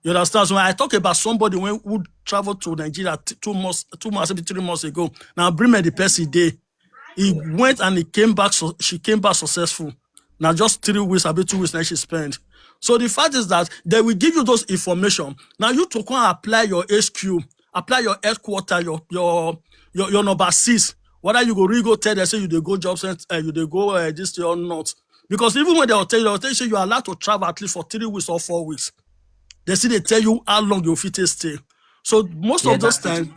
You understand? So when I talk about somebody when who traveled to Nigeria t- two months, two months, maybe three months ago, now bring me the person day. He went and he came back. So she came back successful. Now just three weeks, a bit two weeks now she spent. So the fact is that they will give you those information. Now you to come apply your H Q, apply your headquarter, your your your, your number six. Whether you go really go tell them say you dey go job center, uh, you dey go uh, this thing or not. Because even when they'll tell you, they'll tell you say you are allowed to travel at least for three weeks or four weeks. They see they tell you how long you fit take stay. So most Yeah, of those that's times,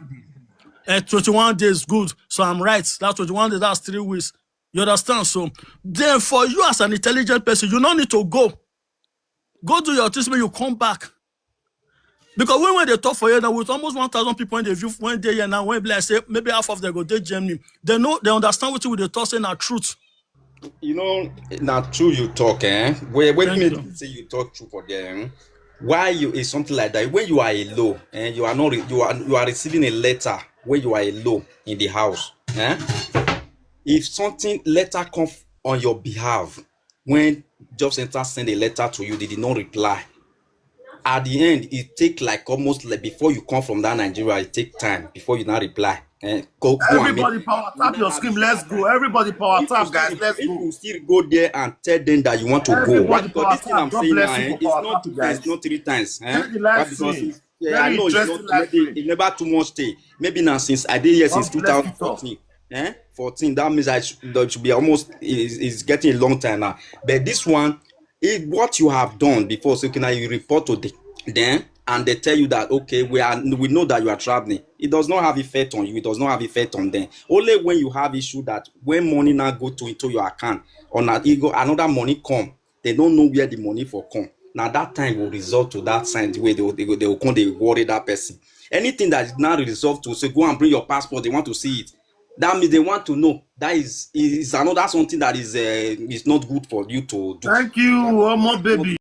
Eh, twenty-one days, good. So I'm right. That's twenty-one days, that's three weeks. You understand? So then for you as an intelligent person, you no need to go. Go do your things when you come back. Because when, when they talk for here now, with almost one thousand people in the view, when they here now, when be like say maybe half of them go dey Germany, they know, they understand what we dey talk say na truth. You know, na true you talk, eh? Where when Thank me you. Say you talk true for them. Why you is something like that? When you are alone, eh? You are not re- you are you are receiving a letter when you are alone in the house, eh? If something letter come on your behalf, when job center send a letter to you, they did not reply. At the end, it take like almost like before you come from that Nigeria, it take time before you now reply. Eh, go go and meet Everybody power tap your screen. Let's go. Everybody power if you tap, guys. still Let's if go. You still go there and tell them that you want to go. Why? Everybody Because power this thing tap. I'm God saying bless now, you eh, for it's power not two tap, times, guys. not three times. Eh? Very Why? live Because stream. it's, yeah, I Very know it's not interesting live maybe stream. It's never too much day. Maybe now since I did here since God bless you, sir. two thousand fourteen. Eh? fourteen. That means I sh- that should be almost is is getting a long time now. But this one is what you have done before. So can you report to the, them and they tell you that, okay, we are we know that you are traveling. It does not have effect on you. It does not have effect on them. Only when you have issue that when money now go to into your account or not, it go another money come. They don't know where the money for come. Now that time will result to that sign where they, they, they will come, they worry that person. Anything that is not resolved to say go and bring your passport, they want to see it. That means they want to know. That is is another something that is uh, is not good for you to do. Thank you, Omo baby.